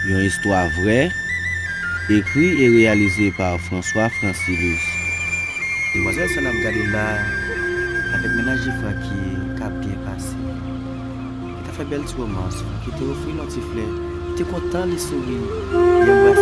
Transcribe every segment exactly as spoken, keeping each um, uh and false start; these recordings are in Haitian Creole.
Yon istwa vrè, ekri e reyalize pa François Francilus. Demwazèl sa n ap gade la a, avèk mennaj li Francky, k ap byen pase. Li ta fè bèl ti womans, Francky te ofri l yon ti flè, li te kontan, li souri, li anbrase.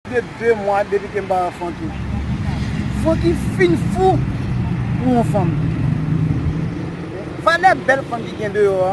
De de mwa depi ke m pa wè Francky. Francky fin fou pou yon fanm. Valè bèl fanm ki gen deyò a.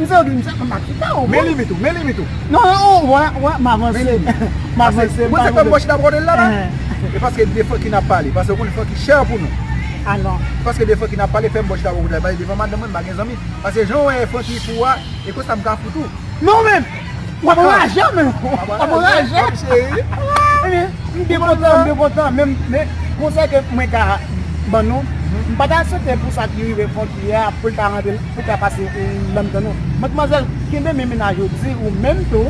m se yo ki m se, m pa chita, ou konprann? Men limit ou, men limit ou. Non, non, ou wè, wè, m avanse. Men limit. M avanse, m pa vle. Mwen se kòm mwen chita bò kote l la, la. E paske de Francky n ap pale, paske ou konn Francky chè pou nou. Ah non. Paske de Francky n ap pale, fè m bò chita bò kote l la, pale devan madanm mwen, m pa gen zanmi. Paske jan w wè Francky fou a, e konsa m ka fou tou. Non, men, w ap anraje, men. W ap anraje. Ebyen, m byen kontan, m byen kontan. Men, men, konsèy ke mwen ka ban nou, m pa ta swete pou sa ki rive Francky a, pou l ta rantre, pou l ta pase nan mitan nou. Madmwazèl, kenbe men mennaj ou di, ou menm tou,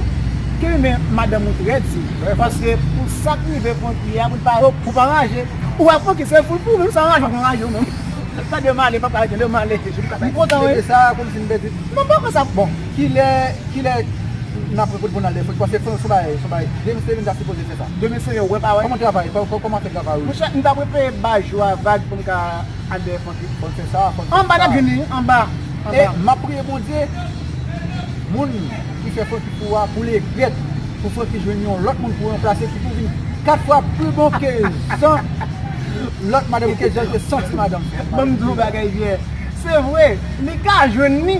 kenbe men madanm ou trè di. Paske pou sa ki rive Francky a, pou l pa, pou pa anraje, ou wè Francky se fou l pou ou, menm sa anraje, ou anraje ou menm. Sa de m ale, papa, de m ale. M kontan, wi. E sa, kòmsi m pèdi. Non, pa konsa. Bon, kilè, kilè n ap repoze pou n al de Francky? Paske Francky se yon bagay, se yon bagay. Demen se vin ta sipoze fè sa. Demen se yon wè pa wè. Kòman travay? Kò-, kò-, kòman fè travay ou? Monchè, m t ap prefere ba jou a vag pou m ka al de Francky. Fò n fè sa, fò n fè sa. Anba n ap vini, anba. E anba. M ap priye Bondye, Moun ki fè Francky fou a pou l egrèt, pou Francky jwenn yon lòt moun pou ranplase ki pou vin kat fwa pi bon ke jan lòt madanm ke jan l te santi madanm. Ban m di w yon bagay, Pierre. Se vre, li ka jwenn li.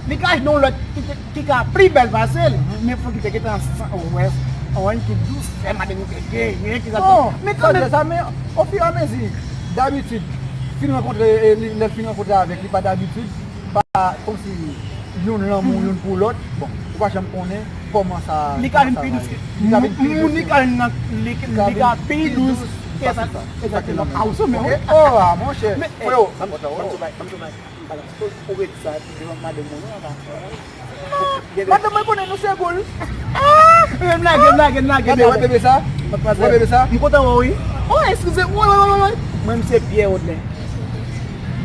Li ka jwenn yon lòt ki, ki, ki ka pi bèl pase l. Men Francky te gentan san wè, ann ki dousè madanm li te genyen, ki sa. Bon, men sa kanmenm, sa, men ofiramezi, dabitid, fin rankontre, e, li, lè l fin rankontre avèk li, pa dabitid, pa kòmsi youn lanmou youn pou lòt. Bon, ou pa janm konnen kòman sa, li ka vin pi dous. Li ka vin pi dous. Moun li ka jwenn nan, li, li ka pi dous. Egzakteman. A, ou sou men, wi. Oh, ah, monchè. Freo, ban m di w bagay, ban m di w bagay. Ou ret sa, epi devan madanm mwen, non, papa. Non, madanm mwen konnen nou se goul. Ah! M lage, m lage, m lage. Gade, wè bebe sa? Wè bebe sa? M kontan wè w, wi. Oh, eskize. Wè, wè, wè, wè. Mwen, m se Pierre Odlin.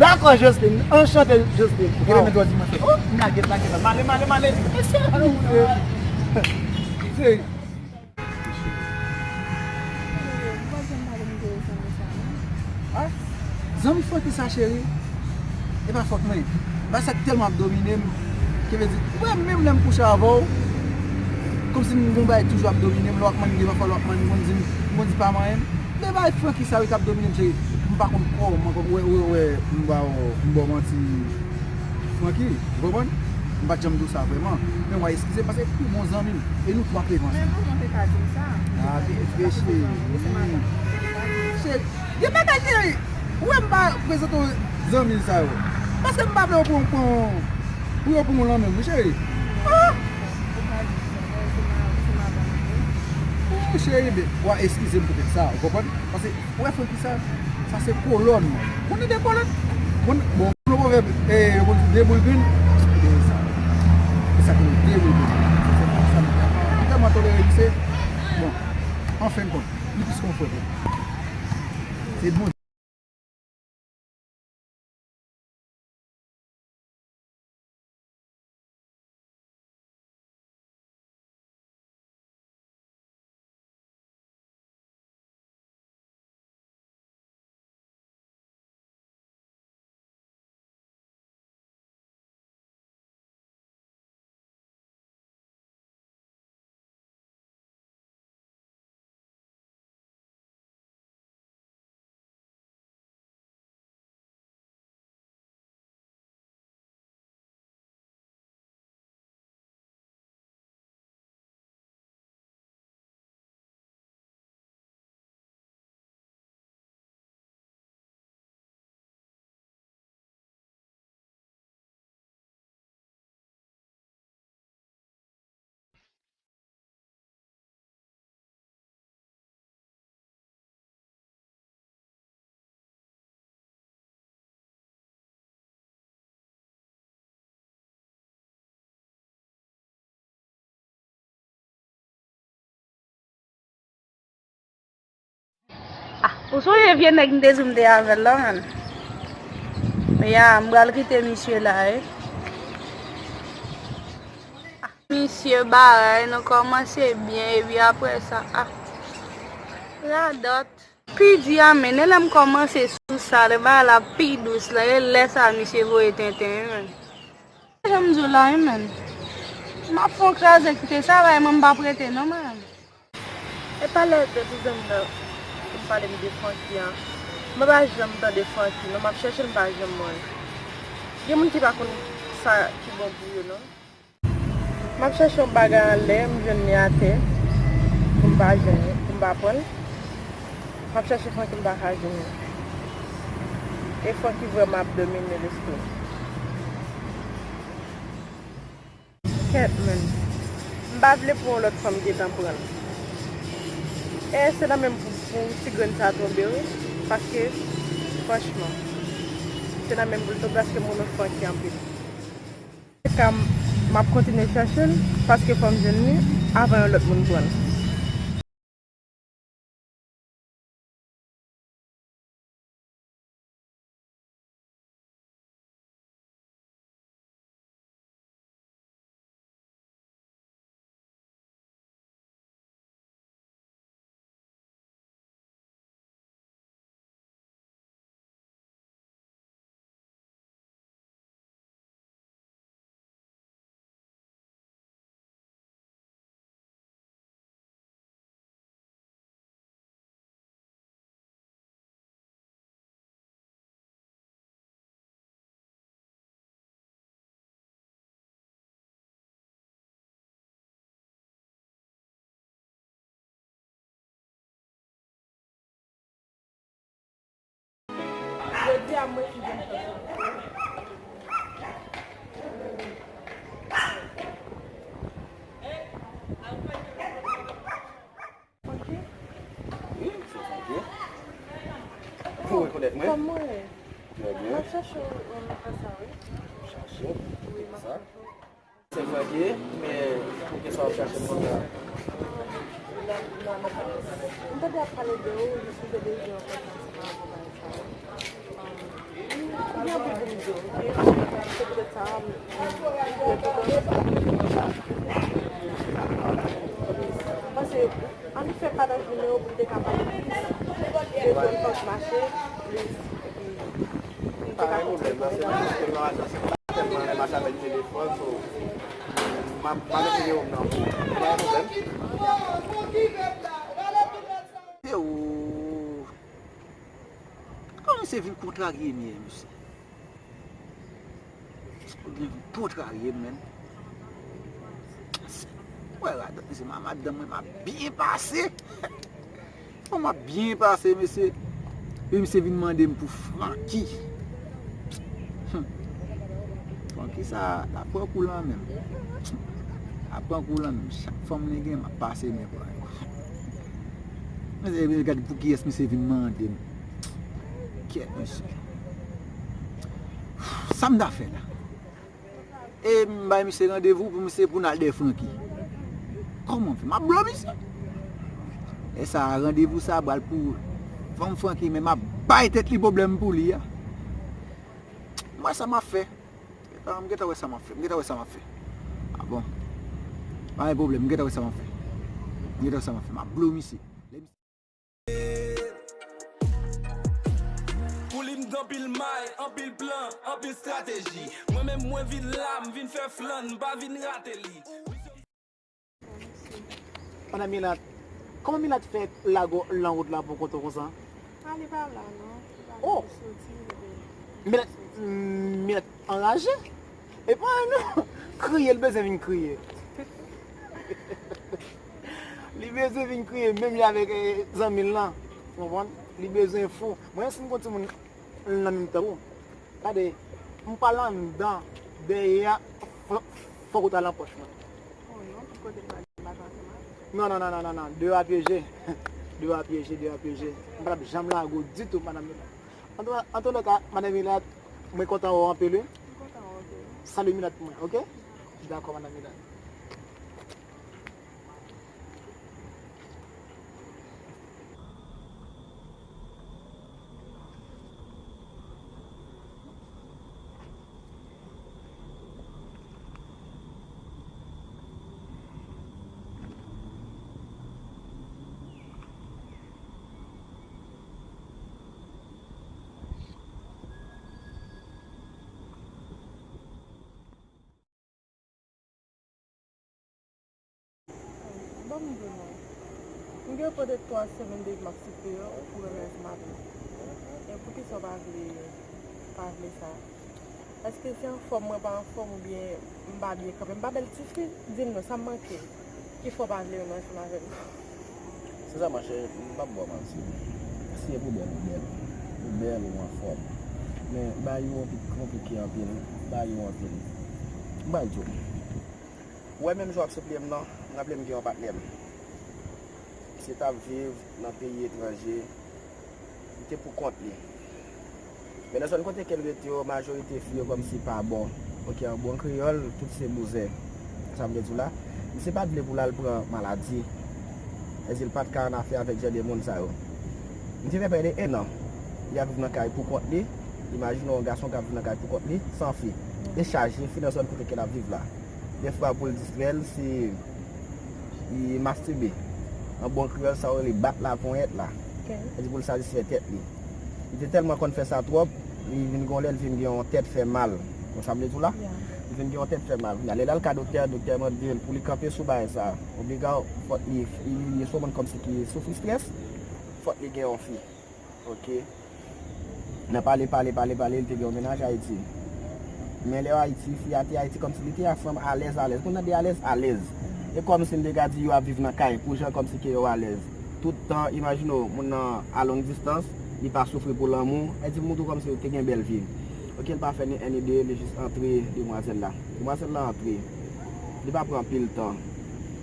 Dakò, Joseline. Anchante, Joseline. Ou gen men dwòl di mwen fè. Oh, m lage, m lage. M ale, m ale, m ale. Mesye. Seri. Ah, zanmi Francky sa, cheri. E pa fòt mwen. Bagay sa tèlman ap domine m. Ki vle di, ou wè, menm lè m kouche avè w, kòmsi m gon bagay toujou ap domine m. Lè w ap mande m, pafwa lè w ap mande m, m konn di, m konn di pa manyen m. Men bagay Francky sa wi k ap domine m, cheri. M pa konn kòman, wè, wè, wè, m ba w, m ba w manti. Francky, ou konprann? M pa t janm di w sa vrèman. Men w a eskize m paske pi bon zanmi m. E nou twa ap leve ansanm. Men manman te ka di m sa. Ah, byen, byen, cheri. Cheri, gen bagay, cheri. Ou wè m pa prezante w zanmi sa yo. Paske m pa vle yo pran, pran, pou yo pran w lan menm, wi, cheri. Ah! Ou cheri, byen, w a eskize m poutèt sa, ou konprann? Paske Ou wè Francky sa? Sa se kolòn mwen. Konnen de kolòn? Bon, bon, nou pwovèb, eh, yo konn di de boul grenn. E sa. E sa ki rele de boul grenn. Se, se sa m tèlman tolere li, se, bon, an fen kont, li plis ke yon frè pou mwen. Se bon. Ah, ou sonje vye nèg m te di w m te avè l la, menn? Men ya, m pral kite misye la, wi. Ah, misye, bagay nou kòmanse byen, epi apre sa, ah, radòt. Pi di a, menn, e lè m kòmanse sou sa, lè bagay la pi dous la, e lè sa misye voye tenten, wi, menn. Jan m di w la, wi, menn. M ap fè yon kraze kite sa, bay mwen, m p ap rete non, menn. E talè depi zanmi nan fin pale m de Francky an, mwen pa janm tande Francky non, m ap chèche l, m pa janm wè l. Gen moun ki pa konn sa ki bon pou yo non. M ap chèche yon bagay anlè, m jwenn li atè, pou m pa jwenn li, pou m pa pran l. M ap chèche Francky, m pa ka jwenn li. E Francky vrèman ap domine lespri m. Kèt, menn. M pa vle pou yon lòt fanm gentan pran l. E se nan men m pou, pou ti grenn sa tonbe, wi. Paske, franchman, se nan men m pou l tonbe, paske m renmen Francky anpil. Ka m, m ap kontinye chèche l, paske fò m jwenn li avan yon lòt moun pran l. Se a mwen ki vin fè sa. Wi, se Francky. Ou rekonèt mwen? Kòman w ye? Trè byen. M ap chache w, m ap fè sa, wi. Chache w? Wi, m ap chache w. Se Francky, men pou ki sa w ap chache m konsa? M tande y ap pale de ou, li sipoze bezwen yon kontak ansanm avè w bagay sa yo. Gen anpil pou m di w, oke? Se poutèt sa, m, m, m panse, ann fè pataj nimewo pou m te ka pale plis de jan fòs mache, plis, epi m te ka kontinye pale la. Tèlman renmen mache avèk telefòn, so, m a, m a mete nimewo m nan pou ou. Pa gen pwoblèm. Yo, kòman misye vin kontrarye m yè, mesye? Misye vin kontrarye m, menn. Wè, radòt, mesye, ma, madanm mwen, m ap byen pase. Bon, m ap byen pase, mesye. Epi misye vin mande m pou Francky. Hmm. Francky sa, l ap pran kou lan menm. L ap pran kou lan menm. Chak fanm li gen, m ap pase men pran yo. Mesye, gad pou kiyès misye vin mande m. Kyèt, mesye. Sa m ta fè la? E m bay misye randevou pou misye, pou n al dèyè Francky. Kòman m fè? M ap blo misye. E sa, randevou sa pral pou fanm Francky, men m ap bay tèt li pwoblèm pou li a. M wè sa m ap fè. M gentan wè sa m ap fè. M gentan wè sa m ap fè. A bon. Pa gen pwoblèm, m gentan wè sa m ap fè. M gentan wè sa m ap fè. M ap blo misye. Pou li m gen anpil may, anpil plan, anpil estrateji. Mwen menm mwen vin la, m vin fè flann, m pa vin rate li. Madanm Milat, kòman Milat fè lage w nan wout la pou kont ou konsa? A, li pa la non. Li pa la, oh! Li soti, li soti. Milat, mm, Milat anraje? E pa non, kriye, li bezwen vin kriye. Li bezwen vin kriye, menm li avèk, eh, zanmi l lan. Ou konprann? Li bezwen fou. Mwen, si m gon timoun nan menm tan ou, gade, m pral anndan, dèyè a, fò, fòk ou t al nan pòch mwen. Oh non, tout kote m pral, m pa t antre mal. Non, non, non, non, non, non. Deyò a pyeje. Deyò a pyeje, deyò a pyeje. M pa t ap janm lage w ditou, madanm Milat. Antouka, antouka, madanm Milat, mwen kontan wè w anpil, wi. M kontan wè w tou. Salye Milat pou mwen, oke? Dakò, madanm Milat. Ban m di w non. M gen pwodèt twa semèn depi m ap sipliye w pou renmen ansanm avè m. Men poukisa w pa vle, pa vle sa? Èske se anfòm mwen pa anfòm oubyen m pa byen kanpe? M pa bèl tifi? Di m non, sa m manke ki fè w pa vle renmen ansanm avè m? Se sa, monchè, m p ap ba w manti. Si gen pwoblèm, ou bèl. Ou bèl, ou anfòm. Men, bagay yo konplike anpil. Bagay yo anpil. M pral di w. Ou wè menm jan w ap sipliye m nan, m raple m gen yon patnè m. Misye t ap viv nan peyi etranje. Li te pou kont li. Men nan zòn kote ke l rete yo, majorite fi yo kòmsi pa bon. Oke, an bon kreyòl, tout se bouzen. Sa m vle di w la, misye pa t vle pou l al pran maladi. Sa vle di l pa t ka annafè avèk jan de moun sa yo. Misye fè prè de en an, li ap viv nan kay pou kont li. Imajine w yon gason k ap viv nan kay pou kont li, san fi. E chaje fi nan zòn kote ke l ap viv la. Dèfwa pou l distrè l, se li mastibé. An bon kreyòl, sa yo rele bat laponyèt la. Ok. Sa di pou l satisfè tèt li. Li te tèlman konn fè sa twòp, li vin gon lè, li vin gen yon tèt fè mal. Konn sa m vle di w la? Ya. Li vin gen yon tèt fè mal. Kounye a, lè l al ka doktè, doktè mande l pou li kanpe sou bagay sa. Obliga, fòk li, li, li sou moun kòmsi ki soufri estrès, fòk li gen yon fi. Ok. Nan pale, pale, pale, pale, li te gen yon mennaj Ayiti. Men lè Ayiti, fi a te Ayiti, kòmsi li te a fanm alèz, alèz. Moun nan te alèz, alèz. E kòmsi m te ka di yo ap viv nan kay, pou jan kòmsi ke yo alèz. Tout tan, imajine w, moun nan a long distans, Li pa soufri pou lanmou. Ayiti pou montre w kòmsi yo te gen bèl vi. Oke, l pa fè ni en ni de, li jis antre demwazèl la. Demwazèl la antre. Li pa pran anpil tan.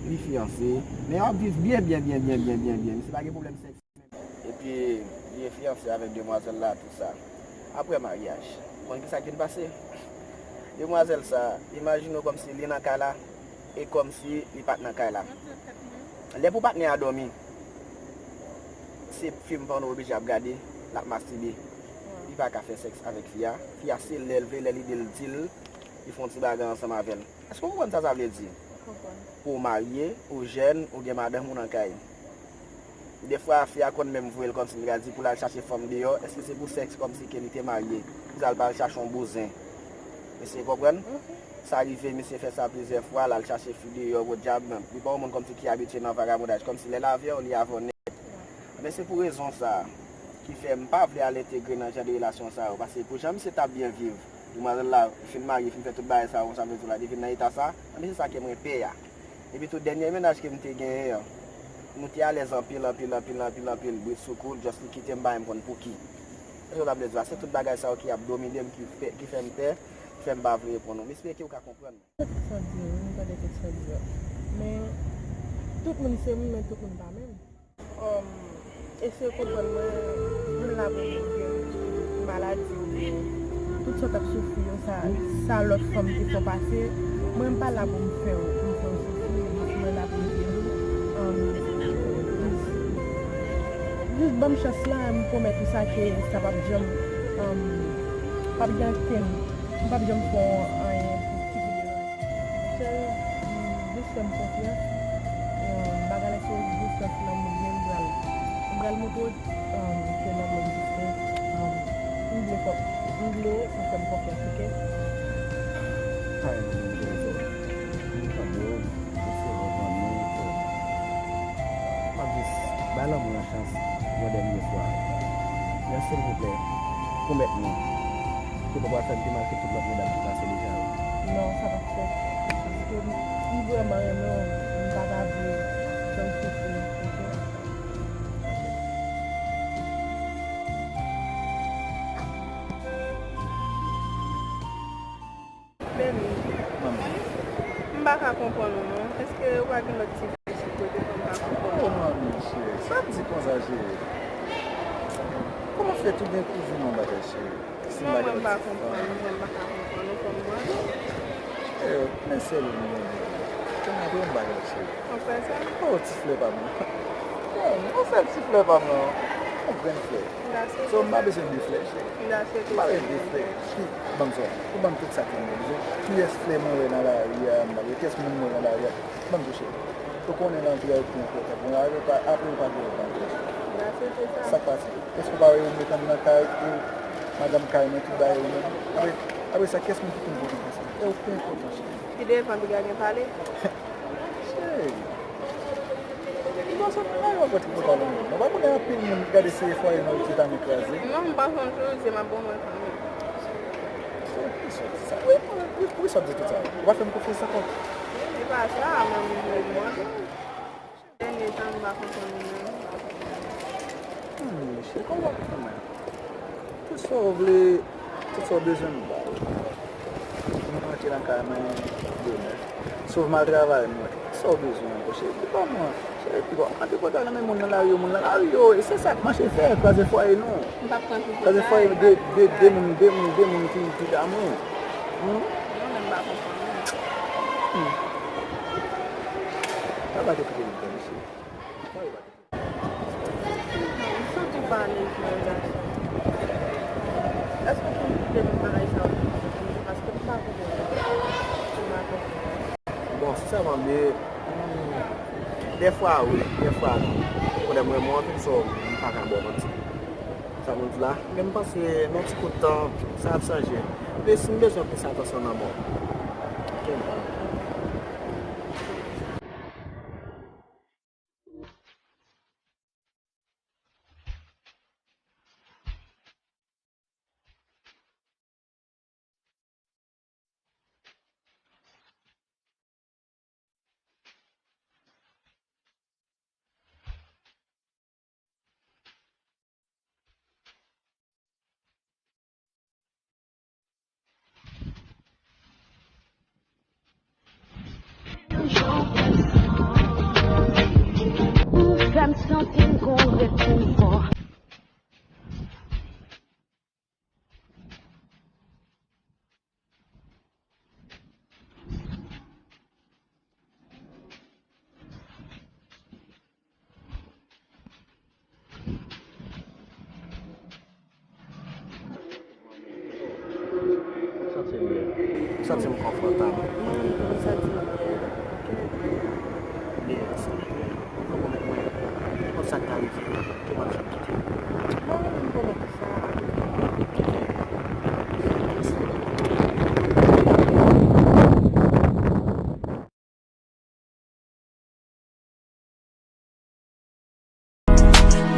Li fiyanse. Men yo ap viv byen, byen, byen, byen, byen, byen, byen. Misye pa gen pwoblèm sèks. Epi, li fiyanse avèk demwazèl la, tou sa. Apre maryaj, ou konn ki sa k vin pase? Demwazèl sa, imajine w kòmsi li nan kay la, e kòmsi li pa t nan kay la. Lè pou patnè a dòmi, se fim pòno oblije ap gade, l ap mastibe. Li pa ka fè sèks avèk fi a. Fi a, se lè l vle, lè li de l di l, li fè yon ti bagay ansanm avè l. Èske w konprann sa sa vle di? Pou w marye, ou jèn, ou gen madanm ou nan kay. Defwa, fi a konn menm voye l kòmsi li pral di pou l al chache fanm deyò. Èske se pou sèks kòmsi ke li te marye? Pou sa l pral chache yon bouzen. Mesye konprann? Sa rive, misye fè sa plizyè fwa, l al chache fi deyò, podyab. Li pa yon moun kòmsi ki abitye nan vagabondaj. Kòmsi lè l avè w, li avè w nèt. Men se pou rezon sa a ki fè m pa vle al entegre nan jan de relasyon sa yo. Paske pou jan misye t ap byen viv, demwazèl la fin marye, fin fè tout bagay sa yo, konsa m vle di w la, li vin nan eta sa, men se sa ke mwen pè a. Epi tou, dènye mennaj ke m te genyen an, nou te alèz anpil, anpil, anpil, anpil, anpil, britsoukou, just li kite m, pa menm konn pouki. Èske w tande sa? Se tout bagay sa yo ki ap domine m, ki fè, ki fè m pè, ki fè m pa vle reponn ou. M espere ke w ka konprann mwen. Tande tout sa w di yo, m tande tout sa w di yo. Men, tout moun se moun, men tout moun pa menm. Um, eseye konprann mwen, mwen la pou m ede w, maladi oubyen tout sa w t ap soufri yo, sa, sa lòt fanm te fè w pase, mwen m pa la pou m fè w, pou m fè w soufri, jis mwen la pou m ede w. Um, jis, jis ban m chans la, m pwomèt ou sa ke sa p ap janm, um, p ap gen ankenn, m p ap janm fè w anyen ki pou deranje w. Cheri, jis fè m konfyans. Em, bagay la se jis nan lanmou li ye, m pral, m pral montre w, em, ke lanmou egziste. Em, m vle fò, m vle ou fè m konfyans, oke? Pa gen pwoblèm, cheri, so, m tande w, m se w, m tande w, so, m ap jis bay lanmou an chans yon dènye fwa. Men silvouplè, pwomèt mwen ke w pa pral fè m pi mal ke tout lòt medam ki pase deja yo. Non, sa p ap fèt. Paske m, m vrèman renmen w, m pa ta vle fè w soufri, oke? Baby, m pa ka konprann ou non. Èske ou pa gen lòt ti fi sou kote pou m ka konprann ou? Oh, manmi, cheri, sa w di konsa, cheri? Kòman fè toudenkou vin yon bagay, cheri? Si m pa gen lòt ti fi? Non, mwen m pa konprann ou, mwen m pa ka konprann ou, fò m wè. Cheri, men sèl ou m gen. Kounye a, pou yon bagay, cheri. Ou fè sa? Oh, ti flè pa m nan. Oh, yon sèl ti flè pa m nan. Yon grenn flè. So, m pa bezwen de flè, cheri. M pa bezwen de flè. Ki, ban m sa. Ou ban m tout sa ke m gen. Kiyès flè mwen wè nan lari a, m pa wè. Kiyès moun mwen wè nan lari a. Ban m touche. Ou konnen nan vi a yo pi enpòtan pou mwen. Apre, pa, apre ou pa gen lòt bagay. Sa k pase? Èske ou pa wè yo met ann nan kay ou, madanm kay mwen, tout bagay ou menm? Apre, apre sa, kiyès moun ki konn pou konn sa? E ou pi enpòtan, cheri. Pi devan, piga gen pale. Cheri. Ou pa sot nan yon pòt ki pòtan non. Ou pa konnen anpil moun ki gade se fwaye nan ki ta men kraze. Non, m pa konn tou, se m ap bon mwen fanmi. Poukisa w di sa? Wi, wi, poukisa w di tout sa? Ou pa fè m konfyans ankò. Se pa sa, mwen, mwen, mwen. Dènye tan, m pa konprann li menm. Hmm, mesye, kòman pou mwen? Tout sa w vle, tout sa w bezwen, m ba ou. Mwen rantre nan kay mwen bonè. Sòf m al travay mwen. Sa w bezwen ankò, cheri? Di pa mwen. Cheri, di pa mwen. Antre kòd nan men moun nan lari yo, moun nan lari yo. E se sa k mache fè, kraze fwaye nou. M p ap pran tout sa. Kraze fwaye de, de, de moun, de moun, de moun ki, ki damou. Hmm? Non, men m pa konprann, non. Hmm. Sa pa te kite m pran, mesye. Sa yo pa te kite m. Soti pa alèz nan relasyon. Èske w konn kite m bagay sa yo? Paske m pa vle. Bon, sensèman, men, hmm, dèfwa wi, dèfwa non. Kounye a mwen, mwen, anpil sa, m pa ka ba w manti. Sa m di la, men m panse nan yon ti kout tan, sa ap chanje. Men si m bezwen plis atansyon nan mwen. Kenbe. Something gon ret pou fò. Santi m byen. Santi m konfòtab. Mwen menm tou, m santi m byen. Byen, santi m byen. Ou konn mwen, ou konn sa k ta rive, ou pa janm kite m. Mwen menm, m konnen pou sa.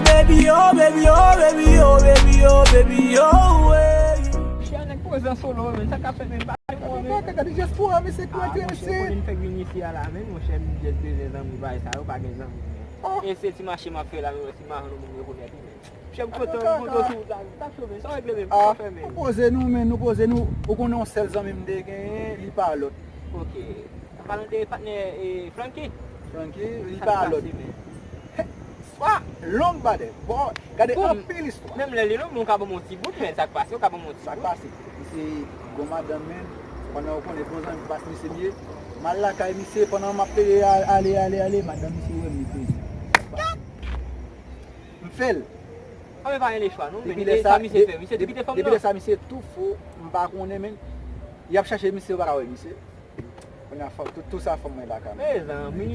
Baby, oh, baby, oh, baby, oh, baby, oh, baby, oh, hey. Chè, nèg poze an solo, men sa k ap fèt, men pa. Gade, gade, gade dyaspo a, mesye, kouwè ke mesye. Konnen m fèk vin isi a la, men monchè, m just bezwen zanmi, bagay sa yo, pa gen zanmi, men. Oh. E se ti mache m ap fè la, men ti mache nou moun rekonèt, men. Chè, m kontan, m kontan sou wout la, men. Sa k sove, sa w regle, men, sa w fè, men. Nou poze nou, men, nou poze nou. Ou konnen yon sèl zanmi m te genyen, li pa lòt. Ok. An palan de patnè, e, Francky. Francky, li pa lòt. Sa k pase, men? Istwa long, badè. Bon, gade anpil istwa. Menm lè li long, men w ka ban m yon ti bout, men sa k pase, w ka ban m yon ti bout. Sa k pase? Misye gon madanm, men, pandan w konnen, bon zanmi pas misye m ye. M al lakay misye, pandan m ap pede al-, ale, ale, ale, madanm misye wè m, li peze. M fè l. Anben, pa gen lechwa, non, men. Depi lè sa, misye fè, misye te kite fanm nan. Depi lè sa, misye tou fou, m pa konnen, men. Y ap chache misye, yo pa ka wè misye. Kounye a, fanm, tout, tout sa fanm mwen pa ka. Mezanmi,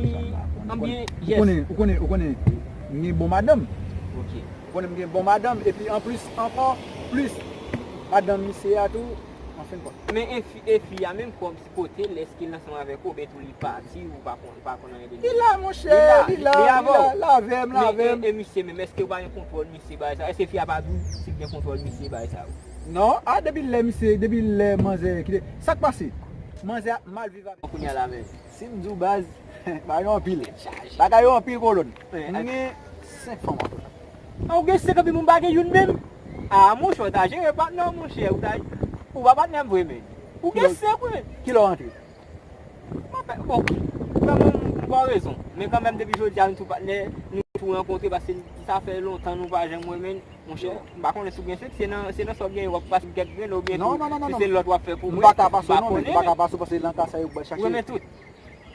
anbyen, yes. Ou konnen, ou konnen, ou konnen, m gen bon madanm. Ok. Ou konnen m gen bon madanm, epi anplis, ankò plis, madanm misye a tou, an fen kont. Men e fi, e fi a menm, kòmsi kote l, èske l ansanm avèk ou, oubyen tou li pati, ou pa konn, ou pa konn anyen de li? Li la, monchè, li la, li la, li la, l avè m, l avè m. E, e misye menm, èske ou pa gen kontwòl misye, bagay sa? Èske fi a pa di w si l gen kontwòl misye, bagay sa yo? Non, a, depi lè misye, depi lè manzè kite, sa k pase? Manzè ap mal viv avèk. Kounye a la menm. Si m di w baz, bagay yo anpil. Bagay yo anpil kolòn. M gen senk fanm an tou. A, ou gen senk anpil, m pa gen youn menm. A, monchè, w ta jere patnè w, monchè, ou ta, ou pa patnè m vre, men. Ou gen senk, wi, men. Kilè w rantre? M ap, bon, kanmenm, m ba w rezon. Men kanmenm, depi jodi a, nou tou patnè, nou tou rankontre, paske sa fè lontan nou pa janm wè, men. Monchè, m pa konnen si w gen senk, se nan, se nan sa w gen, w ap pase kèk grenn oubyen tou, si se lòt w ap fè pou mwen, m pa konnen, men. Non, non, non, non, non, non. M pa ka pase w non, men. M pa ka pase w paske nan ka sa yo pral chache. Ou renmen tout.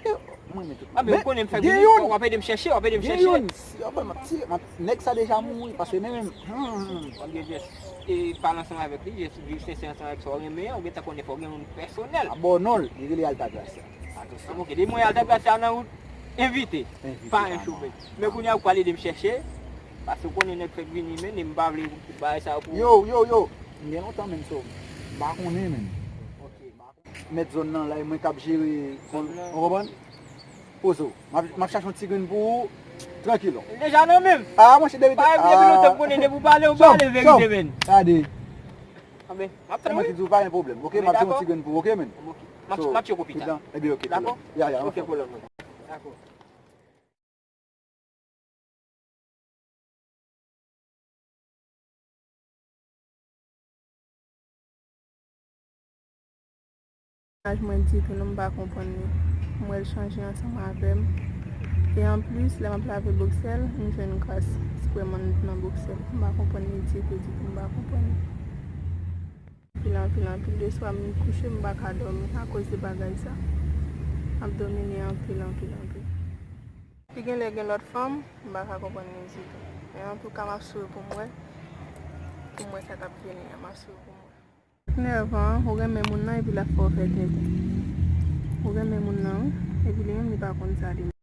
Yo, mwen renmen tout. A, men ou konnen m fè grenn, w ap ede m chèche, w ap ede m chèche. Gen youn, gen youn. Si, anfen, m ap tire, m ap, nèg sa deja mouri, paske men menm, hmm, hmm, hmm. W ap gen jès, e, pale ansanm avèk li, jès viv sensè ansanm avèk sa w renmen an, ou gentan konnen fò w gen youn pèsonèl. A, bon, non, li rele Altagracia. Atansyon. Ok, depi mwen Altagracia nan wout, envite. Envite, pa enchove. Men kounye a ou pral ede m chèche, paske ou konnen nèg fèk vini, men m pa vle bagay sa pou. Yo, yo, yo. M gen lontan, men, so, m pa konnen, men. Ok, m pa konnen. Mèt zòn nan la, e mwen k ap jere, ou konprann? Poze w. M ap, m ap chache yon ti grenn pou ou, trankil. Deja nan men m. A, monchè, depi, depi lontan m konnen, depi w pale, w pale verite, men. Gade. Anben, m ap tann ou, wi. Mwen ki di w pa gen pwoblèm, ok? M ap di yon ti grenn pou ou, ok, men? Ok. M ap, m ap tcheke w pita. Ebyen, ok, dakò? Ya, ya, ok, pwoblèm, wi. Dakò. Mennaj mwen ditou non, m pa konprann li. M wè l chanje ansanm avè m. E anplis, lè m ap lave boksè l, m jwenn gras sprè m nan boksè l. M pa konprann li ditou, ditou, m pa konprann li. Anpil, anpil, anpil de swa m kouche, m pa ka dòmi akoz de bagay sa. M ap domine anpil, anpil, anpil. Li genlè gen lòt fanm, m pa ka konprann li ditou. Men antouka, m ap swiv pou m wè, pou m wè sa k ap vini an, m ap swiv pou m wè. Enèvan, ou renmen moun nan epi l ap fè w fè tenten. Ou renmen moun nan, wi, epi li menm li pa konn sa li menm.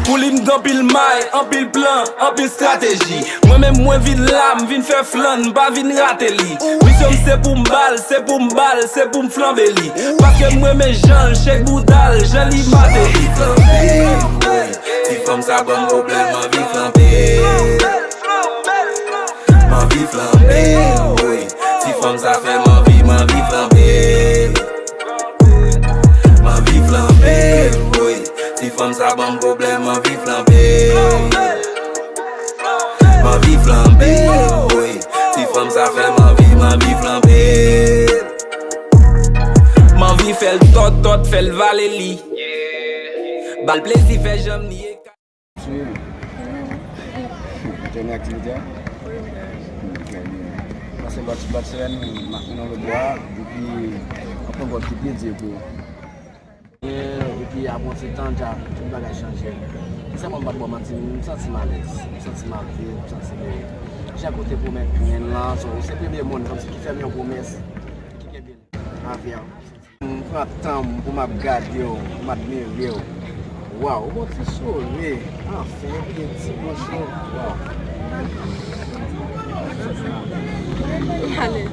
Pou li m gen anpil may, anpil plan, anpil estrateji. Mwen menm mwen vin la, m vin fè flann, m pa vin rate li. Misyon m se pou m ba l, se pou m ba l, se pou m flanbe li. Paske m renmen jan l shake bouda l, jan li mate li. Ti fanm sa ban m pwoblèm, anvi flanbe. M anvi flanbe, wi. Ti fanm sa fè m anvi, m anvi flanbe. M anvi flanbe, wi. Ti fanm sa ban m pwoblèm, m anvi flanbe. M anvi flanbe, wi. Ti fanm sa fè m anvi, m anvi flanbe. M anvi Li fè l tòtòt, fè l vale li. Ba l plezi, fè janm li e ka. Swiv. Jwenn aktivite a? Trè byen. Pase lòt, lòt semèn, m ap mennen w lòtbò a, epi anpil lòt ki pi di pou. E, epi apre yon ti tan, dja, tout bagay chanje. Sèlman m pa t ba w manti, m santi m alèz, m santi m ap viv, m santi ke jan kote pwomèt mwen lan, so, se premye moun kòmsi ki fè m yon pwomès, ki kenbe l avè m. M pran tan m pou m ap gade w, m admire w. Waw, ou gon ti souri. Anfen, yon byen ti bouch ou. Waw. Alèz.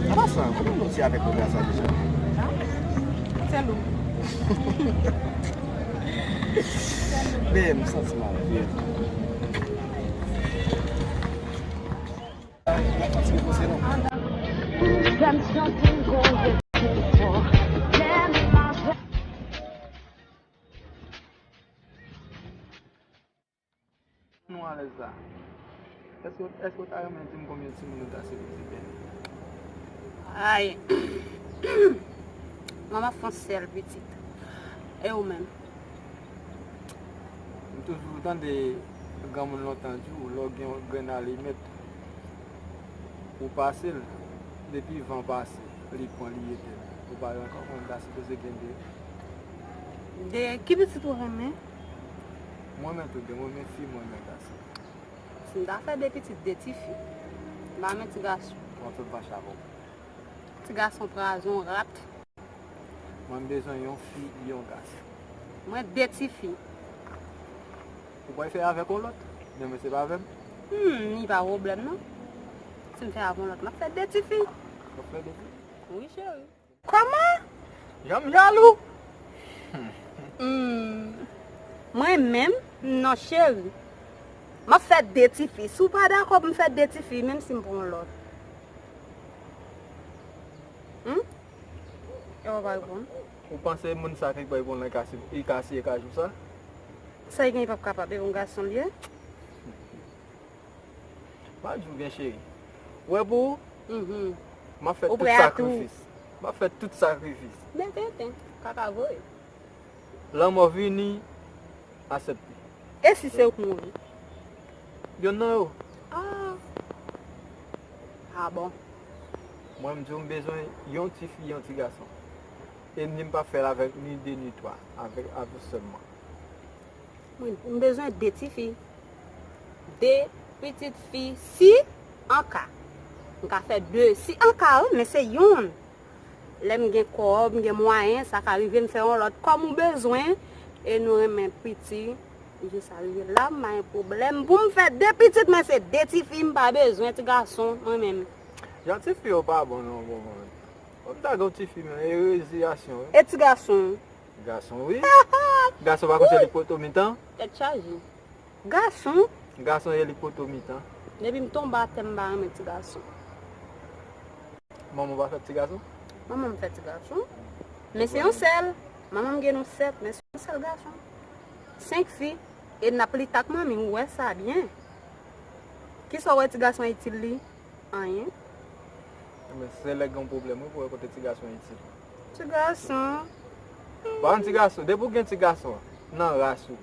Apa sa, kòman nou ti avèk yon gason deja? Sèl ou. Men, m santi m ap viv. Nou alèz la. Èske, èske w ta renmen di m konbyen timoun ou ta sipoze gen? Ay. Mwen, m ap fè yon sèl pitit. E ou menm? M toujou tande granmoun lontan di w, lè w gen yon grenn alimèt, ou pase l, depi van pase, li pran, li etenn. Ou pa ankò konn ta sipoze gen de. De ki pitit ou renmen? Mwen renmen tou de, mwen renmen fi, mwen renmen gason. Si m ta fè de pitit, de tifi. M pa renmen ti gason. Mwen tout panch avè w. Ti gason kraze yon rat. Mwen m bezwen yon fi, yon gason. Mwen de tifi. Ou pral fè avèk yon lòt? Men mwen se pa avè m. Hmm, li pa pwoblèm non. Si m fè avè yon lòt, m ap fè de tifi. W ap fè de tifi? Wi, cheri. Kòman? Jan m jalou. Hmm. Mwen menm, non cheri. M ap fè de tifi. Si w pa dakò pou m fè de tifi, menm si m pran yon lòt. Hmm? E w pa reponn? Ou panse moun sa ki bay bon lan ka si, li ka siye kajou sa? Sa li gen, li p ap kapab, e yon gason li ye? Pa di w byen, cheri. Ou wè pou ou, mhm, m ap fè tout sakrifis. M ap fè tout sakrifis. Men tenten, kaka voye. Lanmò vini, aksepte. E si se ou k mouri? Yonn nan yo. Ah. Ah bon. Mwen, m di w, m bezwen yon ti fi, yon ti gason. E ni m p ap fè l avèk ni de ni twa, avèk, avèk sèlman. Mwen, m bezwen de tifi. De pitit fi, si an ka. M ka fè de, si an ka, wi, men se yonn. Lè m gen kòb, m gen mwayen, sa ka rive m fè yon lòt kòm ou bezwen, e nou renmen piti. Jis arive la, m pa gen pwoblèm. Pou m fè de pitit, men se de tifi, m pa bezwen ti gason, mwen menm. Jan tifi yo pa bon non, bon, bon. Kòm ta gen yon tifi, men e reziyasyon, wi. E ti gason? Gason, wi. Gason pa konn se li poto mitan. Tèt chaje. Gason? Gason ye li poto mitan. Depi m tonbe atè, m pa renmen ti gason. Manman w pa fè ti gason? Manman m fè ti gason. Men se yon sèl. Manman m gen nou sèt, men se yon sèl gason. Senk fi. E n ap lite ak manmi, ou wè sa byen. Kisa w wè ti gason itil li? Anyen. Men se lè gen yon pwoblèm, wi, pou wè kote ti gason itil. Ti gason. Pa yon ti gason. Depi w gen ti gason nan ras ou,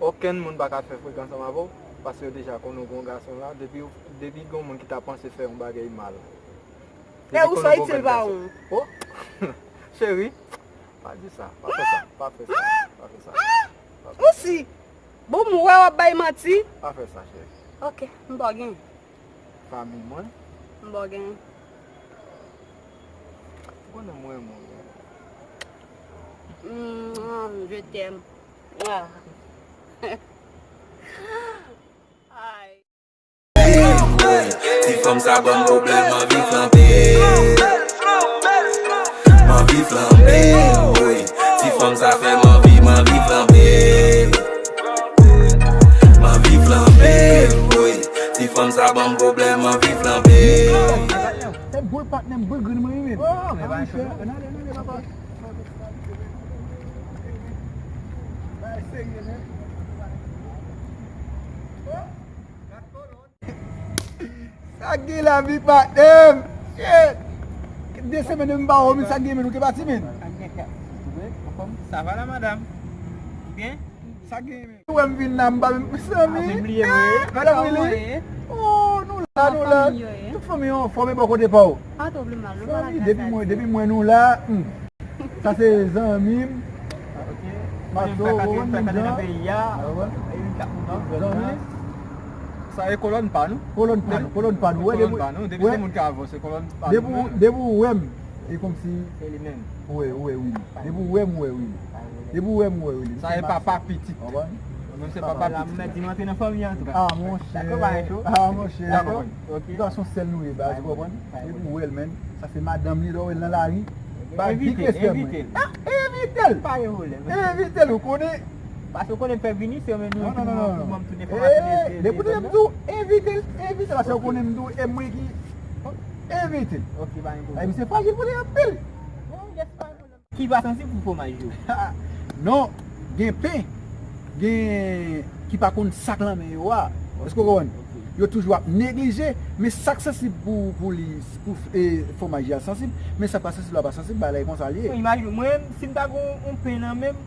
okenn moun pa ka fè frekans ansanm avè w, paske yo deja konnen w gon gason la. Depi, depi gon moun ki ta panse fè yon bagay mal, e ou sa itil pa ou. Oh! Cheri, pa di sa. Pa fè sa. Pa fè sa. Pa fè sa. Ou si. Bon, m wè w ap bay manti. Pa fè sa, cheri. Ok, m ba w gen. Fanmi mwen. M ba w gen. Ou konnen mwen renmen w. Mm, je t'aime. Ah. Ay. Ti fanm sa ban m pwoblèm, anvi flanbe. M anvi flanbe, woy. Ti fanm sa fè m anvi, m anvi flanbe. M anvi flanbe, woy. Ti fanm sa ban m pwoblèm, m anvi flanbe. Se boul patnè m, boul grenn mwen, wi, men. Oh, men pa chè. Ann ale, ann ale, papa. Bagay serye, men. Oh, gad kolon. Sa k gen lavi patnè m? Shit! K De semèn depi m pa wè w, men sa k gen, men nou ke pati, men. Sa va la, madam? Ou byen? Sa k gen, men? Ou wè m vin la, m pa menm, mezanmi. Ah, ou bliye mwen. Madam Willy. Oh, nou la, nou la. Tout fanmi yo anfòm, e bò kote pa w. Pa twò pli mal, non? Zanmi, depi mwen, depi mwen nou la, hmm. Sa se zanmi m. Mato, ou konprann, menm jan. Zanmi. Sa e kolòn pa nou. Kolòn pa nou, kolòn pa nou. Wè, depi, depi se moun ki avanse, kolòn pa nou. Depi, depi ou wè m, e kòmsi. Se li menm. Ou wè, ou wè Willy. Depi ou wè m, ou wè Willy. Depi ou wè m, ou wè Willy. Sa e papa pitit. Konprann? Mwen se papa pitit. Mwen di mwen antre nan fanmi an, antouka. Ah, monchè. Dakò, pa gen cho. Ah, monchè. Dakò. Ok. Gason sèl nou ye, baz, ou konprann? Depi ou wè l, menm. Sa se madanm li, lè w wè l nan lari. Ba big respè mwen. Envite l. Ah, envite l. Pa gen pwoblèm. Envite l, ou konnen. Paske ou konnen m fè vini, se yo menm yo ki ban m tout enfòmasyon de, de, de zòn nan. Depi lè m di w, envite l, envite l, paske ou konnen m di w, e mwen ki, envite l. Ok, pa gen pwoblèm. Ay, misye frajil pou li anpil. Bon, yes, pa gen pwoblèm. Ki pa sansib pou fwomaj yo? Non, gen pen, gen ki pa konn sa k nan men yo a. Èske w konprann? Ok. Yo toujou ap neglije, men sa k sansib pou, pou li, pou, e, fwomaj la sansib, men sa k pa sansib la pa sansib, bagay la e konsa l ye. Bon, imajine, mwen menm, si m ta gen yon pen nan men m,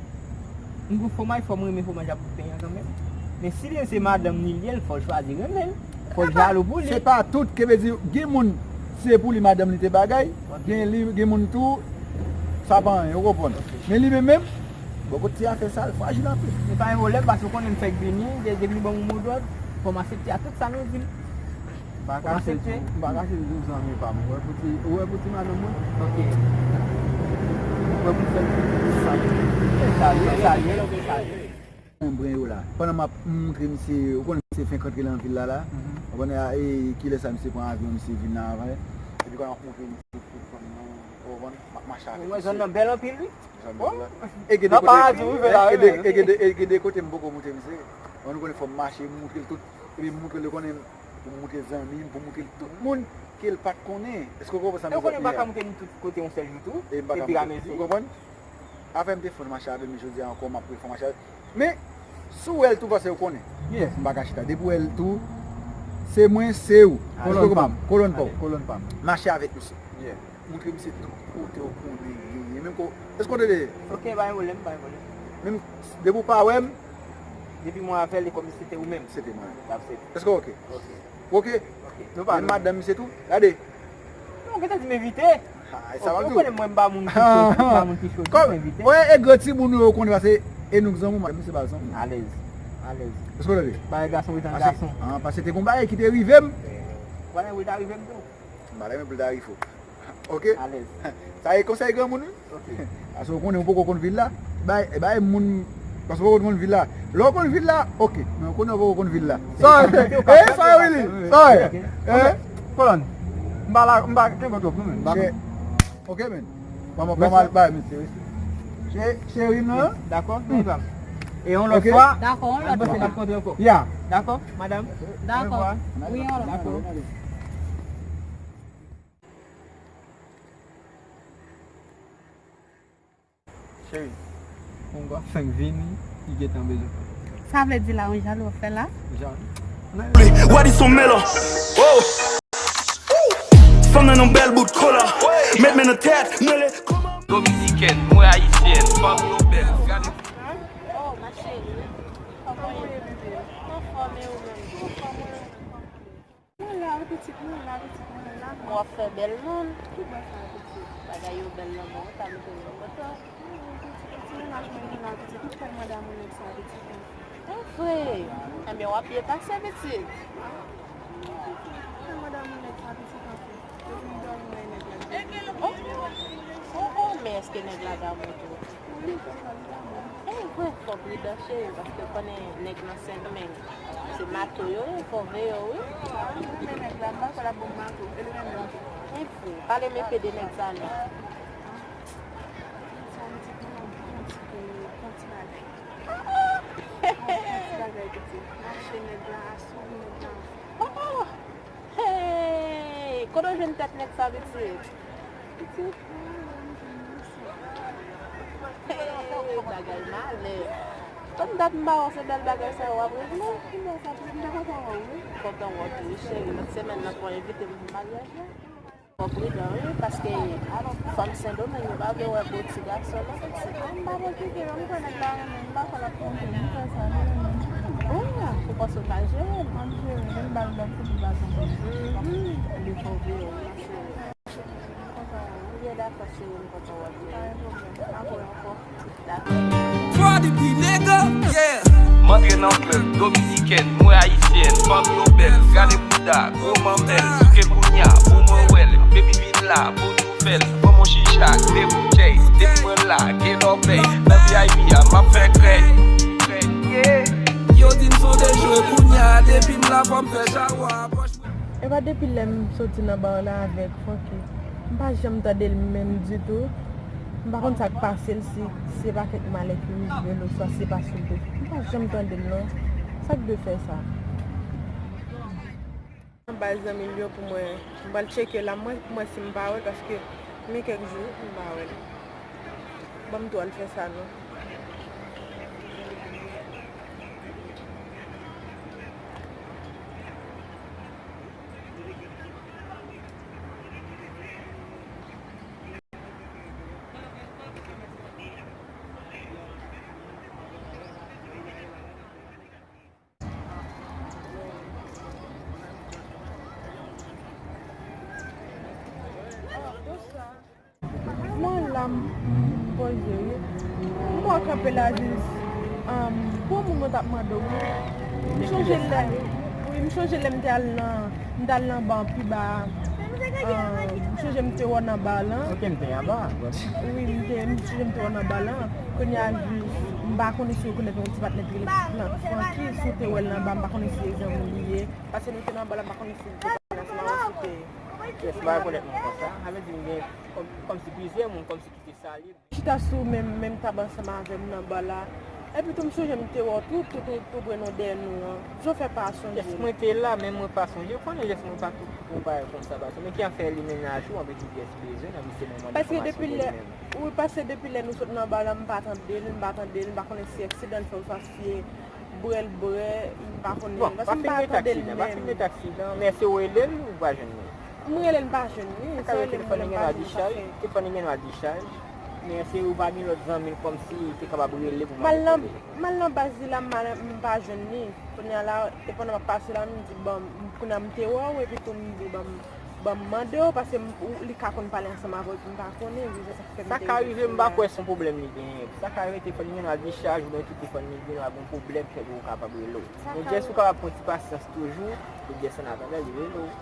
m gen fwomaj, fò m renmen fwomaj ak pen an kanmenm. Men si li se madanm li l ye, fò l chwazi renmen l. Fò l jalou pou li. Se pa tout, ke vle di, gen moun, se pou li madanm li te bagay, gen li, gen moun tou, sa pa anyen, ou konprann. Men li menm menm, bò kote ti afè sa, l frajil anpil. Se pa yon pwoblèm, paske ou konnen m fèk vini, de-, depi nou ban m yon modòd, fò m aksepte a tout sa nou di m. M pa kache l di w, m pa kache l di w zanmi pa m. Ou wè pou ti, ou wè pou ti madanm mwen? Ok. Ou wè pou sèl ti sa. Salye, salye, salye. Konbyen yo la. Pandan m ap montre misye, ou konnen misye fenk rantre nan vil la la. Mhm. Ou konnen a, e, kilè sa misye pran avyon, misye vin la avè. Epi kòm m ap montre misye tout zòn nan, ou konprann? M ap mache avèk misye. Ou wè zòn nan bèl anpil, wi. Zòn nan bèl. E gen de kote, e gen de, e gen de, e gen de kote m poko montre misye. Ou konnen fò m mache, m montre l tout. Epi m montre l, ou konnen, pou m montre zanmi m, pou m montre l tout moun ke l pa t konnen. Èske w konprann sa m di w la? E ou konnen m pa ka montre nou tout kote yon sèl jou tou. E m pa ka montre l. Ou konprann? Afè m te fè w mache avè m jodi a ankò, m ap refè w mache avè m. Men, si w wè l tou, paske ou konnen. Yeah. M pa ka chita. Depi w wè l tou, se mwen, se ou. Èske w konprann? Kolòn pa m. Kolòn pa w. Mache avèk misye. Yeah. Montre misye tout kote ou konnen li ye. Menm ko, èske w tande? Ok, pa gen pwoblèm, pa gen pwoblèm. Menm depi w pa wè m. Depi mwen avè l, e kòmsi se te ou menm. Se te mwen. That's it. Èske w ok? Ok. Ok? Ok. Nou pa menm madanm misye tou? Gade. Non, gentan di m envite. Ah, e sa m ap di w. Ou konnen mwen m pa moun ki cho, m pa moun ki cho, m envite. Wè, e gran timoun yo konnen paske e nou k zanmi, madanm misye pa zanmi. Alèz. Alèz. Èske w tande? Bagay gason ret an gason. Ah, paske te gon bagay ki te rive m. Wè, wi, ta rive m tou. M pa renmen pou l ta rive w. Ok? Alèz. Sa e konsèy granmoun, wi. Ok. Paske ou konnen ou poko konn vil la. Bay, bay moun, paske ou poko konn vil la. Lè ou konn vil la, ok. Men ou konnen ou poko konn vil la. Sa, e, sa, Willy. Sa, e. Kolòn. M pa la, m pa kenbe twòp, non, men. M pa. Ok, men. Ban m, ban m al bay mesye, wi. Cheri m nan. Dakò, non, e yon lòt fwa. Dakò, yon lòt fwa. N ap kontre ankò. Ya. Dakò, madanm? Dakò. Wi, yon lòt fwa. Dakò. Cheri, yon gwa fenk vini, li gentan bezwen fè. Sa vle di la, yon jalou w ap fè la? Jalou. Wadi son melo. Oh. Fanm nan yon bèl bout kola. Met men nan tèt, mele. Dominikèn, mwen ayisyèn, fanm nou bèl. Gade. Oh, ma chérie. Kòman w ye, bebe? Anfòm, e ou menm? Mwen la, wi, pitit, mwen la, pitit, mwen la. W ap fè bèl, non? Ki bò sa, pitit? Bagay yo bèl nan men w, ta mete yo nan kòt ou. Wi, pitit, e ti mennaj mwen ki la, pitit, m tèlman damou nèg sa, pitit. E vre? Ebyen, w ap byen pase, pitit. Tèlman damou nèg sa, pitit, anfen. Depi m dòmi, mwen nèg la. Oh, oh, oh, men èske nèg la damou tou? Wi, nèg la damou. E vre, fò pridan, cheri, paske w konnen nèg nan Sendomeng. Se mato yo ye, fò veye yo, wi. Ah, m renmen nèg la, m pa kwè l ap ban m mato, e li renmen m. E vre, pa renmen pede nèg sa, non. Sa vle di pou yon bon ti, pou yon ti bagay. Yon bon ti bagay, pitit. Mache nèg la, asou nèg la. Oh, oh! Hey! Kote w jwenn tèt nèg sa, pitit? Pitit, mwen, mwen, mwen, mwen, mwen. Hey, bagay malè. Kòm dat m pa wè w, se bèl bagay sa yo w ap regle. Ki bò sa, pitit? M ta kontan wè w, wi. Kontan wè w tou, wi, cheri. Lòt semèn nan, fò w envite m pou maryaj la. Fò pridan, wi, paske fanm Sendomeng, yo pa vle wè gwo ti gason, non. Ah, m pa pran kite, non, m kwè nèg la renmen m, m pa kwè l ap twonpe m, m fè sa, li renmen m. Oh, ou panse w ka jere l? M ap jere l, lè m ba l lòt kout, li pa tonbe. Mhm. Li fò vre, wi, cheri. M kontan, m byen dakò, cheri, m kontan wè w. Pa gen pwoblèm. Apre ankò. Dakò. Fò depi nèg, yeah. M antre nan klèb dominikèn, m wè ayisyèn, fanm yo bèl, gade bouda, gwo manmèl, souke kounya, pou mwen wè l, baby vin la, pou nou fè l, ban m on chicha, de boutèy, depi mwen la, gen lòbèy, nan V I P a, m ap fè krèy, krèy, yeah. Yo di m sonde jwe kounya, depi m la, fò m fè chawa, pòch mwen. Epa depi lè m soti nan bar la avèk Francky, m pa janm tande l menm ditou. M pa konn sa k pase l, si se pa kèk malè ki rive l, oswa se pa sou l te. M pa janm tande l, non. Sa k dwe fè sa? Nan baz zanmi l yo pou mwen. M pral tcheke la, mwen, pou mwen si m pa wè l, paske men kèk jou, m pa wè l. Ban m tou al fè sa, non. Mwen la, m, m poze, wi. M wè w kanpe la jis, um, pou moun mwen t ap mande w, wi. M chonje lè, wi, m chonje lè m te al nan, m te al nan ba pi ba a. Um, m chonje m te wè w nan ba lan. Ok, m te anba. Wi, m te, m chonje m te wè w nan ba lan. Kounye a jis, m pa konnen si w rekonèt yon ti patnè ki rele Francky, si w te wè l nan ba, m pa konnen si se zanmi w li ye. Paske nou te nan ba la, m pa konnen si l te pale ansanm avè w, si w te. Yes, m pa rekonèt moun konsa. Sa vle di m gen kòm, kòmsi plizyè moun, kòmsi ki te salye m. Chita sou menm, menm tab ansanm avè m nan ba la. Epi tou, m sonje m te wè w tou, tou, tou, tou pre nou dèyè nou an. Jan w fè pa sonje m? Yes, mwen te la, men mwen pa sonje. Ou konnen, yes, mwen pa tou, tou bagay konsa, paske men ki ap fè li mennaj ou, anpil ti pyès bezwen, nan misye nan mande fòmasyon de li menm. Wi, paske depi lè nou sot nan ba la, m pa tande l, m pa tande l, m pa konnen si aksidan l fè oswa si bwè l bwè, m pa konnen. Bon, paske m pa tande l menm. Pa fin gen aksidan, men si w rele l, ou pa jwenn li. M rele l, m pa jwenn li. Sa ka rive telefòn li gen dwa dichaj, telefòn li gen dwa dichaj. Men si ou pa gen lòt zanmi l kòmsi te kapab rele pou mande pou li. M al nan, m al nan baz li la, m pa jwenn li. Kounye a la, e pandan m ap pase la, m di, bon, kounye a m te wè w, epi tou m di, bon, m Ban m mande w, paske m, ou, li ka konn pale ansanm avè w, epi m pa konnen, wi, se sa k fè m te rele w la. Sa ka rive, m pa kwè se yon pwoblèm li genyen. Sa ka rive, telefòn li gen dwa dichaj, oubyen tou telefòn li gen dwa gen yon pwoblèm ki fè li pa kapab rele w. Men jès ou kapab pran ti pasyans toujou, pou jès an atandan li rele w.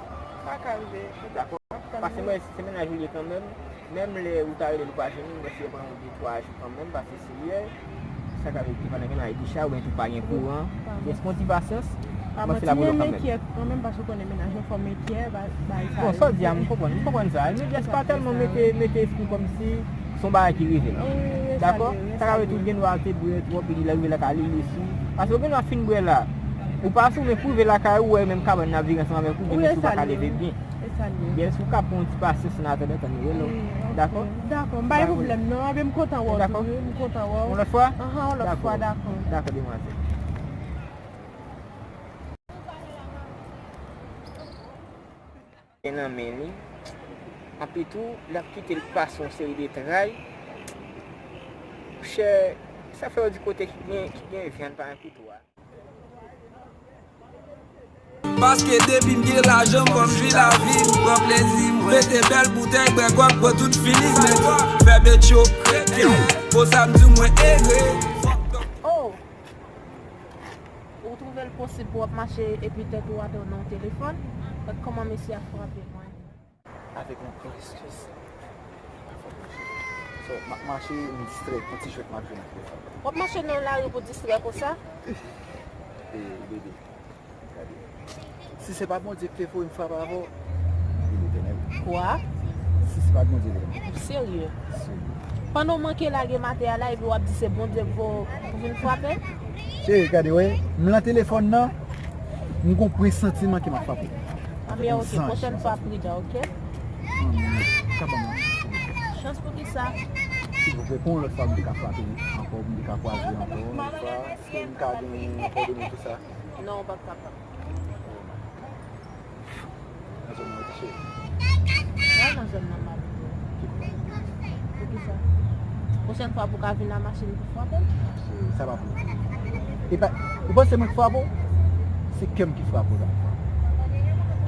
Sa ka rive. Dakò? Paske mwen, se mennaj ou li ye kanmenm. Menm lè ou ta rele l ou pa jwenn li, mwen eseye pran yon de twa jou kanmenm, pase serye. Sa ka vle di pandan gen nan Ayicha, oubyen tou pa gen kouran. Jis pran ti pasyans, mwen se la pou nou kanmenm. Enkyèt kanmenm, paske ou konnen mennaj yo fò m enkyèt, bay sa. Bon, sa w di a, m konprann, m konprann sa. Men jès pa tèlman mete, mete espri kòmsi se yon bagay ki rive la. Dakò? Sa ka vle di tou gen dwa te bwè twòp, epi lè rive lakay li, li sou. Paske ou gen dwa fin bwè la. Ou pa sou, men pou rive lakay ou, ou wè menm kabann nan ap vire ansanm avèk ou, gen dwa sou pa ka leve byen. E sa l ye. Byen, si w ka pran yon ti pasyans an atandan, tann nou rele w. Dakò? Dakò, m pa gen pwoblèm non. Anben m kontan wè w tou, wi. M kontan wè w. Yon lòt fwa? Ahan, yon lòt fwa, dakò. Dakò, demwazèl. Gen nan men li. Epi tou, l ap kite l pase yon seri de tray. Monchè, sa fè yo di kote ki gen, ki gen vyann pa gen kouto a. Paske depi m gen lajan, m konn jwi lavi m, pran plezi mwen. Mete bèl boutèy, bwè gwòg, bwè tout fini, men fè bèt yo kreke. Konsa m di mwen ere. Oh! Ou twouve l posib pou w ap mache epi tèt ou atè nan yon telefòn? Gad kòman mesye a frape mwen. Avèk yon plis. So, m ap mache, m distrè, yon ti jwèt m ap jwe nan telefòn. W ap mache nan lari pou distrè konsa? E, bebe, gade. Si se pa Bondye ki te voye m frape avè w, li etènèl. Kwa? Si se pa Bondye ki te voye m. Ou serye? Serye. Pandan w manke lage m atè a la, epi w ap di se Bondye ki voye w pou vin frape? Cheri, gade, wè, m lan telefòn nan, m gon presantiman ke m ap frape. Anben, ok, pwochèn fwa, pridan, ok? Anben, ka ban mwen. Chans pou kisa? Silvouplè, pou yon lòt fwa, m te ka frape ankò, m te ka kwaze ankò, yon lòt fwa, èske m ka gen yon kòdone, tout sa? Non, ou p ap kapab. Nan zòn nan, wi, cheri. Nan Zòn nan m abite. Poukisa? Pwochèn fwa pou w ka vin a machin pou frape m. Se, sa pa pou ou. E pa, ou panse mwen k frape w? Se kè m ki frape w la.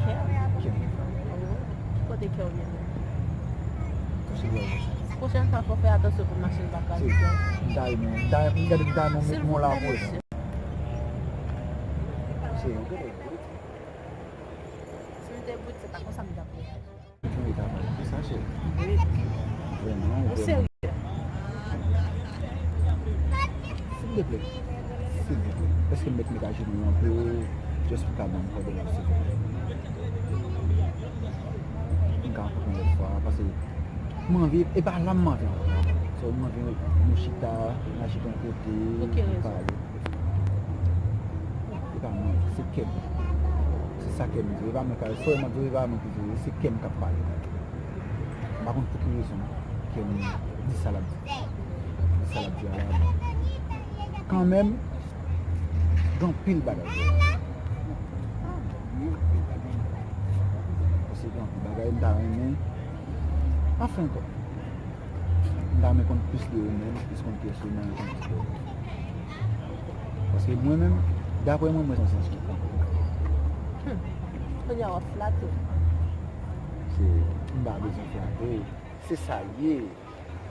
Kè? Kè m. Ki kote kè w ye menm? Touche gòj ou. Pwochèn fwa, fò w fè atansyon pou machin pa kraze kè w. M ta renmen, m ta, m gade, m ta renmen w met men w la pou ou. Silvouplè, mesye. Se, ou gade. Si m te brit, se pa konsa m t ap reyaji. Ou mete afè pou sa, cheri. Vrèman, ou vrèman. Ou serye? Silvouplè, silvouplè, èske m mèt met ajenou anpe, just pou ka ban m kòb la, silvouplè? M ka rankontre yon lòt fwa, paske m anvi, e pa la m anvi ankò. So, m anvi nou chita, n al chita yon kote, nou pale. E pa mwen, se kè m. Se sa kè m di. E pa mwen k ap, sè m ap di, e pa mwen ki di, se kè m k ap pale. M pa konn pou ki rezon kè m di sa l ap di. Di sa l ap di a la. Kanmenm, gen anpil bagay. Gen anpil bagay. Paske gen anpil bagay m ta renmen. Anfen, kwa. M ta renmen konn plis de ou menm, plis konn kiyès ou, m renmen konn plis de ou menm. Paske mwen menm, daprè mwen, mwen se yon zanj ki pran. Hmm. Kounye a w ap flate. Se, m pa bezwen flate. Se sa l ye.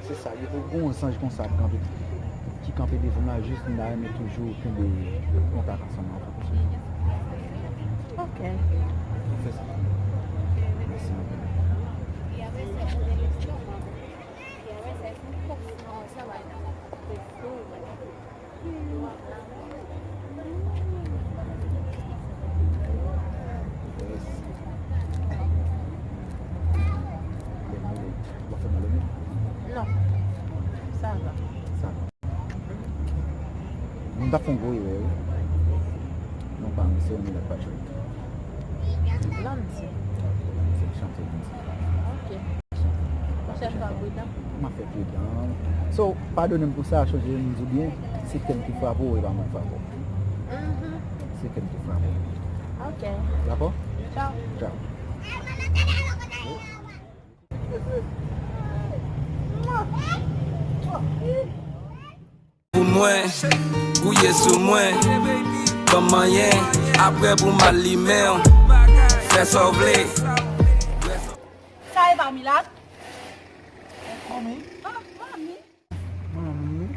Se sa l ye. Pou gen yon zanj konsa ap kanpe, ki kanpe devan m la, jis m ta renmen toujou kenbe kontak ansanm avè w. Ok. Se sa. Mèsi anpil. Non. Sa va. Sa va. Nou t ap fè yon gwo erè, wi. Nou pa misye, nou pa jwe. Landy. Se chante Landy. Ok. Pwochèn fwa, pridan. M ap fè pridan. So, padone m pou sa, chonje m di w byen, se kè m ki frape w, e pa mwen k frape w. Mhm. Se kè m ki frape w. Ok. Dakò? Tchaw. Tchaw. Pou mwen, gouye sou mwen, ban m manyen, aprè pou m al limen w, fè sa w vle. Sa e pa Milat? Manmi. Ah, manmi. Manmi.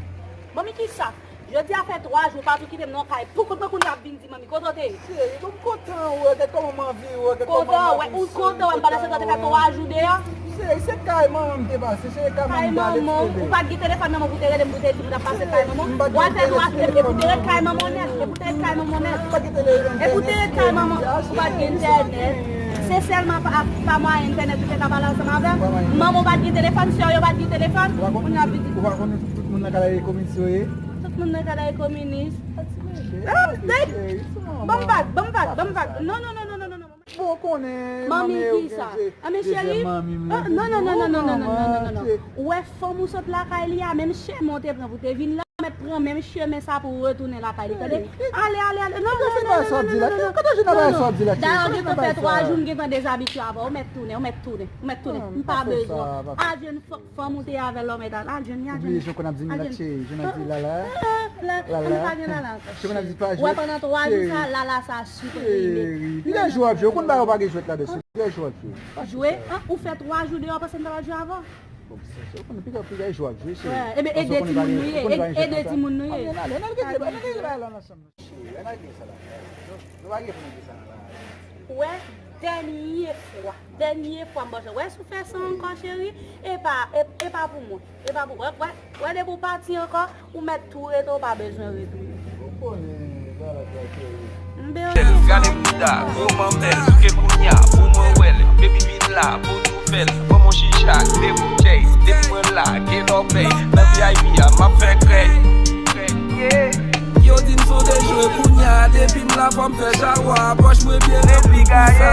Manmi kisa? Jodi a fè twa jou, pa tou kite m nan kay. Pou kont mwen kounye a ap vin di manmi, kote w te ye? Cheri, bon, m kontan wè w, gade kòman m anvi wè w, gade kòman m anvi souri, m kontan wè w. Kontan wè, m pa nan se twa te fè twa jou deyò. Cheri, se kay manman m te pase, se kay manman m te ale, ti bebe. Ou pa t gen telefòn manman pou te rele m pou te di m t ap pase kay manman? Cheri, m pa t gen telefòn. W al fè twa jou, e pou te ret kay manman w nèt, e pou te ret kay manman w nèt. M pa t gen telefòn. E pou te ret kay manman, ou pa t gen entènèt. Se sèlman pa, pa mwayen entènèt ou te ka pale ansanm avè m? Manman w pa t gen telefòn, sè w yo pa t gen telefòn? Kounye a ap vin di. Ou pa konnen tout moun nan ka lage kominis yo ye? Tout moun nan ka lage kominis. Ah, ti bebe, ah, ti cheri, ti manman. Ban m vag, ban m vag, ban m vag. Non, non, non, non, non, non, non. Bon, ou konnen, manmi ki sa? Ah, men cheri, non, non, non. Ou wè fanm ou sot lakay li a, menm chemen w te pran pou te vin la, mèt pran menm chemen sa pou w retounen lakay li, tande? Ale, ale, ale. Non, non, non, non, non, non, non. Dayè, w gentan fè twa jou, m gentan dezabitye avè w, ou mèt tounen, ou mèt tounen, ou mèt tounen. M pa bezwen w. Adyen, fanm ou te avè l la, ou mèt al. Adyen, adyen. Ou bliye jan w konn ap di Milat, cheri, jan w ap di Lala. Lala, m pa gen Lala ankò. Ou konn ap di pa jwèt. Wè, pandan twa jou sa, Lala sa siprime. Cheri, kilè jwèt w ap jwe? Ou konn bagay ou pa gen jwèt ladan, cheri. Kilè jwèt w ap jwe? Jwe? An, ou fè twa jou deyò, panse m ta pral jwe avè w? Bon, se, se, ou konnen piga, piga jwe ak jwe, cheri. Wè, ebyen, e de timoun nou ye, e de timoun nou ye. Ann al, ann al regle bagay la ansanm, cheri, ann al regle sa la. Nou pa gen pou nou di sa la. Wè, dènye fwa, dènye fwa m ba w chans. Wè, si w fè sa ankò, cheri, e pa, e, e pa pou mwen, e pa pou mwen. Wè, wè, depi w pati ankò, ou mèt tou rete, ou pa bezwen retounen. Ou konnen, Lala, cheri. M bezwen. Gade bouda, gwo manmèl, souke kounya, pou mwen wè l, baby vin la, pou nou fè l, ban m yon chicha, de boutèy, depi mwen la, gen lòbèy, nan V I P a, m ap fè krèy. Yo di m son de jwe kounya, depi m la fò m fè chawa, pòch mwen byen ranpli pou sa.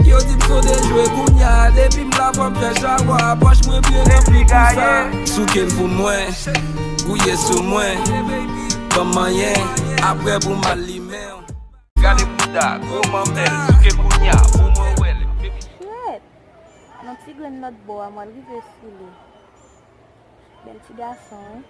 Yo di m son de jwe kounya, depi m la fò m fè chawa, pòch mwen byen ranpli pou sa. Souke l pou mwen, gouye sou mwen, ban m manyen, aprè pou m al limen w. Gade bouda, gwo manmèl, souke kounya, pou mwen wè l. Chwèt. Ti grenn lòt bò a, m al rive sou li. Bèl ti gason, wi.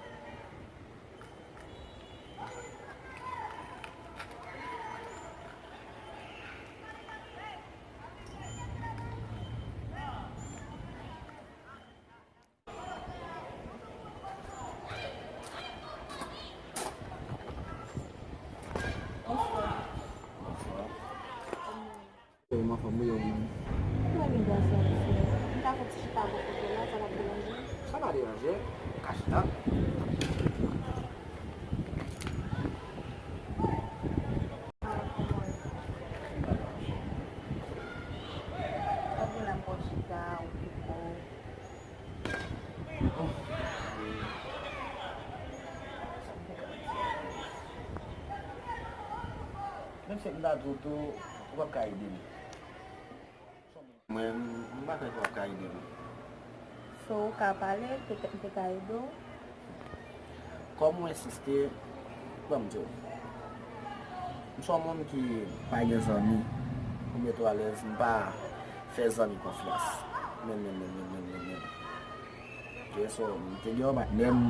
Bonswa. Kòman, anfòm ou ye, ou menm? Mwen byen, gras a Dye. M ta fè ti chita bò kote w la, sa p ap deranje? Sa pa deranje. Ou ka chita. Sa gen la m pral chita, ou poko. Menm si m ta di w tou, ou p ap ka ede m. Mwen, m pa kwè ke w ap ka ede m. So, ou ka pale, petèt m te ka ede w. Kòm ou ensiste, ban m di w. M se yon moun ki pa gen zanmi. Pou mete w alèz, m pa fè zanmi konfyans. Men, men, men, men, men, men, men. Ok, so, m te gen yon patnè m.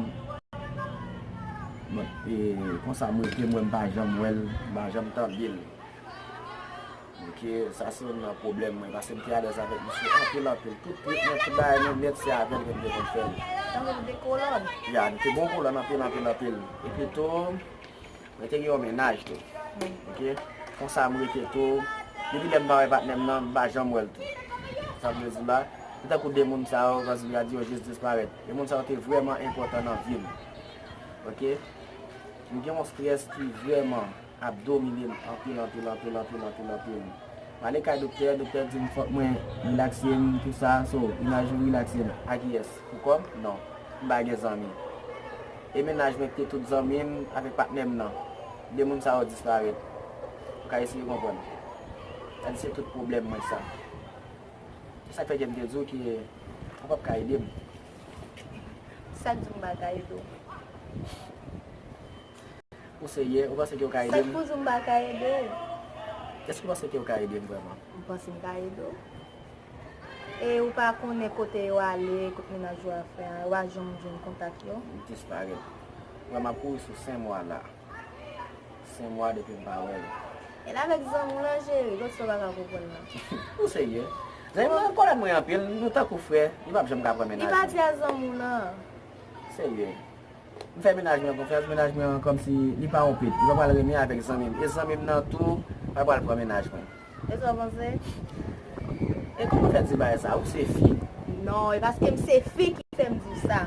Bon, e konsa m rete, m wè m pa janm wè l, m pa janm tande l. Ok, sa se youn nan pwoblèm mwen, paske m te alèz avèk misye anpil, anpil. Tout trip mwen, tout bagay mwen nèt, se avè l ke m te konn fè l. Tankou w te kolòn? Ya, m te bon kolòn anpil, anpil, anpil. Epi tou, mwen te gen yon mennaj tou. Ok? Konsa m rete tou. Depi lè m pa wè patnè m nan, m pa janm wè l tou. Sa vle di la, se tankou de moun sa yo, Granzili a di yo jis disparèt. De moun sa yo te vrèman enpòtan nan vi m. Ok? M gen yon strès ki vrèman ap domine m anpil, anpil, anpil, anpil, anpil, anpil. M ale kay doktè, doktè di m fòk mwen rilakse m, tou sa. So, imajine w rilakse m. A kiyès? Pou kò m? Non. M pa gen zanmi. E mennaj mwen ki te tout zanmi m avèk patnè m nan. De moun sa yo disparèt. Ou ka eseye konprann. Sa di se tout pwoblèm mwen sa. Se sa k fè ke m te di w ke ou p ap ka ede m. Sa k di w m pa ka ede w? Ou serye? Ou panse ke w ka ede m? Sa k pou di w m pa ka ede w? Èske w panse ke w ka ede m vrèman? M panse m ka ede w. E ou pa konnen kote yo ale, kot mennaj ou a fè a, ou pa janm jwenn kontak yo? Disparèt. Vrèman, m ap kouri sou senk mwa la. Senk mwa depi m pa wè l. E l avèk zanmi w lan, cheri, kot sa w pa ka konprann nan? Ou serye? Zanmi mwen, kolòn mwen anpil, nou tankou frè, li p ap janm ka pran mennaj mwen. Li pati a zanmi w lan. Serye? M fè mennaj mwen konfyans, mennaj mwen an kòmsi li pa yon pit. Li pa pral renmen avèk zanmi m. E zanmi m nan tou pa pral pran mennaj mwen. E sa w panse? E kòman w fè di bagay sa? Ou se fi. Non, e paske m se fi ki fè m di w sa.